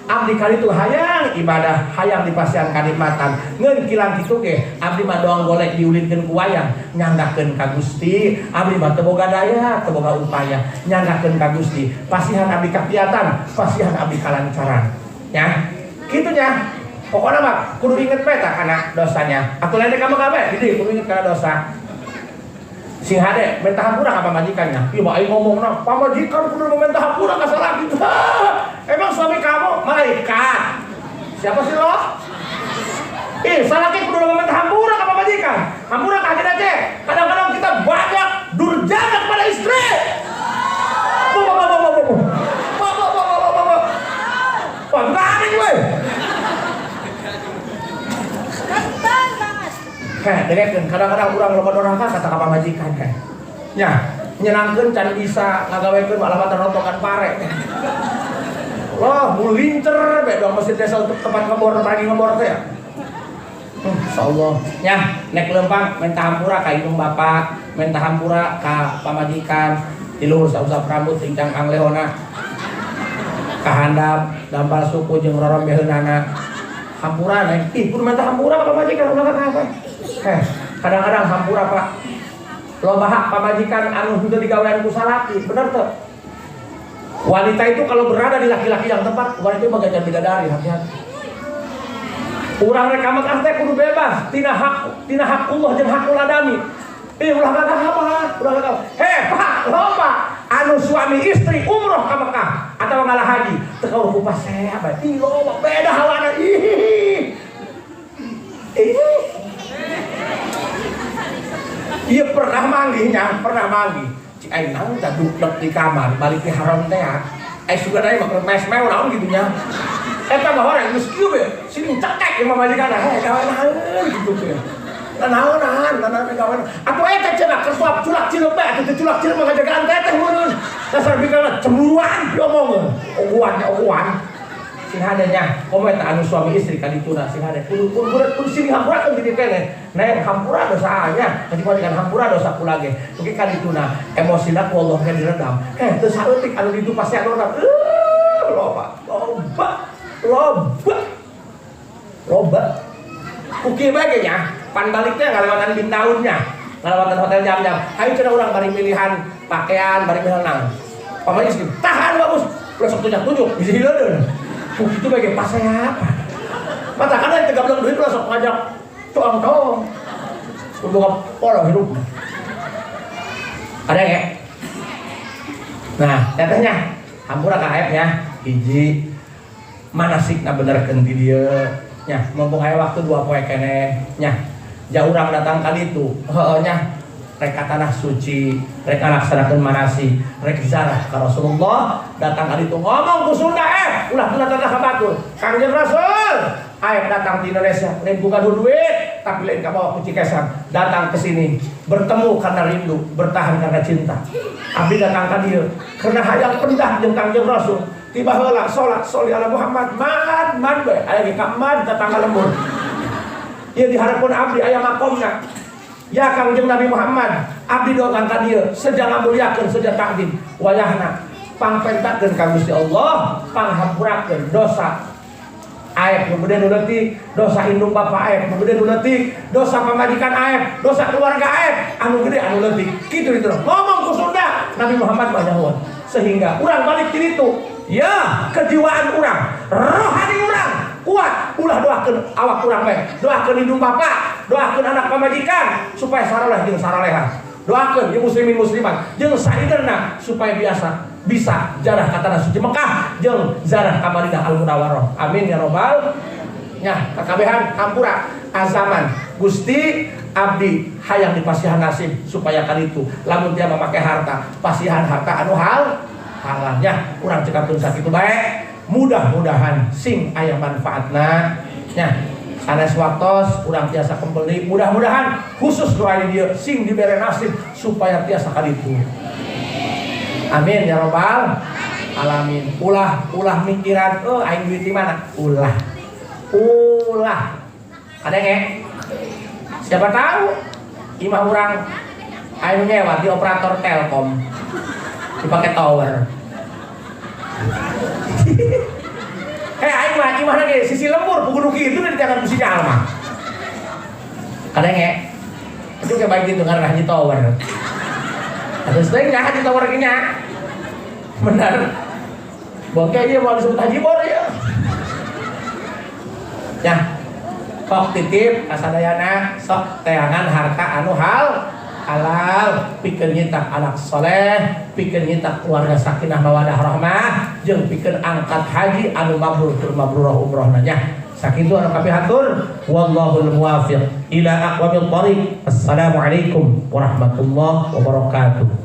abdi kali itu hayang ibadah, hayang dipasihan kanikmatan. Ngeun kilang kitu ge abdi mah doang golek diulinkeun ku wayang, nyanggakeun ka Gusti, abdi mah teu boga daya, teu boga upaya, nyanggakeun ka Gusti. Pasihan abdi kapiatan, pasihan abdi kalancaran. Ya, kitu nya. Pokona mah kudu inget bae tah kana dosanya. Atuh lain ka mah bae, di kudu inget kana dosa. Sing hade minta hampura ka pamajikannya. Ieu mah aing ngomongna, pamajikan kudu minta hampura ka salaki. Emang suami kamu malaikat? Siapa sih lo? Salaki kudu minta hampura ka pamajikan. Hampura ka hati Aceh. Kadang-kadang kita banyak durjana kepada istri. Wah, berani gue. Dengekeun kadang-kadang urang loba doraka kata ka pamajikan heh. Nya, nyenangkeun can bisa ngagawekeun malah rotokan pare. Loh, mulincer bae doang mesin desa untuk tempat ngebor pagi ngebor teh ya. Insyaallah. Nya, nek lempang minta hampura ka indung bapak, minta hampura ka pamajikan, di luhur sausap rambut tingcang kang lehona. Kahandap dampal suku jeung rorombeheunana. Hampura neng, ih kudu minta hampura ka pamajikan ulah ka apa? Kadang-kadang hampura Pak. Loba hak pamajikan anu henteu digawean ku salaki, bener teu? Wanita itu kalau berada di laki-laki yang tepat, wanita itu bagaikan bidadari, hati-hati. Urang rek ka Mekah teh kudu bebas tina hak Allah jeung hakul adami. Ulah gagah apa? Ulah gagah. Heh, Pak, loba anu suami istri umroh ka Mekah atau ngalah haji, teu kaur ku pasea bae. Ih, loba beda hawana. Ih. Ih. Ieu pernah manggihnya, pernah manggih. Cik aing naon tah dukdek di kamar, balik di haram teh. Sugan aing mah keur mes-mew naon kitu nya. Eta mah horeng geus kieu we, sini cekek ieu mah majikan, heh gawe naon kitu teh. Naonan, naonan gawe. Atuh eta cenah keur suap culak cileup bae, atuh teu culak cileup mah ngajagaan teteh meureun. Dasar pikirna cemburuan diomongkeun. Oguan nya oguan. Sing hade nya, komo eta anu suami istri ka dituna sing hade. Kudu kudu kudu sing hampurakeun di dieu keneh. Neng hampura dosa nya, tadi kan hampura dosa kula ge. Dugi ka dituna emosina ku Allah ge diredam. Teu saeutik anu ditu pasti anu redam. Loba, loba, loba. Loba. Ku kieu bae ge nya, pan balik teh ngalewatan bintaunnya, ngalewatan hotel jam-jam. Hayu cenah urang bari milihan pakaian, bari milihan naon. Pamajikan tahan bagus, ulah sok tunjuk-tunjuk, bisi hileudeuh. Ku kitu bae ge pasea apa? Mata kana teu gableng duit ulah sok ngajak toang-toang. Kudu boga pola hidup. Ada ya? Nah, tetehnya hampura ka aep nya, hiji manasikna benerkeun di dieu nya, mumpung aya waktu 2 poe keneh nya. Jauh urang datang ka ditu, heueuh nya, rek ka tanah suci, rek ngalaksanakeun manasik, rek ziarah ka Rasulullah, datang ka ditu ngomong ku Sunda ulah tunda tanah ka batur. Kangjeng Rasul, aep datang di Indonesia, lain ku gaduh duit, tapi lain kabawa ku cikesang, datang ke sini bertemu karena rindu, bertahan karena cinta. Abdi datang ka dieu karena hayang pendah jeung Kangjeng Rasul. Tiba heula salat sholli ala Muhammad, man man bae aya ge ka man tetangga lembur. Ieu diharapkeun abdi aya makomna. Ya Kangjeng Nabi Muhammad, abdi datang ka dieu seja ngamuliakeun seja takdim wayahna pangpentakeun ka Gusti Allah, panghampurakeun dosa aep nu gede nu leutik, dosa indung bapa aep nu gede nu leutik, dosa pamajikan aep, dosa keluarga aep anu gede anu leutik. Kitu itu ngomong ku Sunda Nabi Muhammad mah nyahoan. Sehingga urang balik ti ditu, ya kejiwaan urang, rohani urang kuat, ulah doakeun awak urang bae, doakeun indung bapa, doakeun anak pamajikan supaya saroleh jeung saraleha. Doakeun jeung muslimin muslimat jeung saiderna supaya biasa bisa jarah ka tanah suci Mekah jeung zarah ka Madinah Al Munawwarah. Amin ya robbal. Nya kakabehan hampura azaman Gusti abdi hayang dipasihan nasib supaya kalitu lamun dia memakai harta pasihan harta anu hal halalnya urang cekapkeun sakitu bae, mudah-mudahan sing aya manfaatna nya. Sanes waktos urang tiasa kembali, mudah-mudahan khusus doa di dieu sing dibere nasib supaya tiasa kaditu. Amin ya robbal alamin. Ulah ulah mikiran oh aing duit di mana, ulah ulah ada nge siapa tahu imah urang aing nyewa di operator Telkom dipakai tower. Aing mah imah lagi sisi lembur kudu kitu di tangan ku sinyal mah. Ada nge itu kayak baik gitu karena haji tower. Terus teh nya haji tower nya. Benar. Bongke ieu mau disebut haji bor ya. Ya. Sok titip kasadayana sok teangan harta anu hal halal, pikeun nyitak anak soleh, pikeun nyitak keluarga sakinah mawadah rahmah, jeung pikeun angkat haji anu mabrur tur mabrurah umrohna nya. Sakitu anu kapihatur, wallahul muwafiq ila aqwamit thariq. Assalamualaikum warahmatullahi wabarakatuh.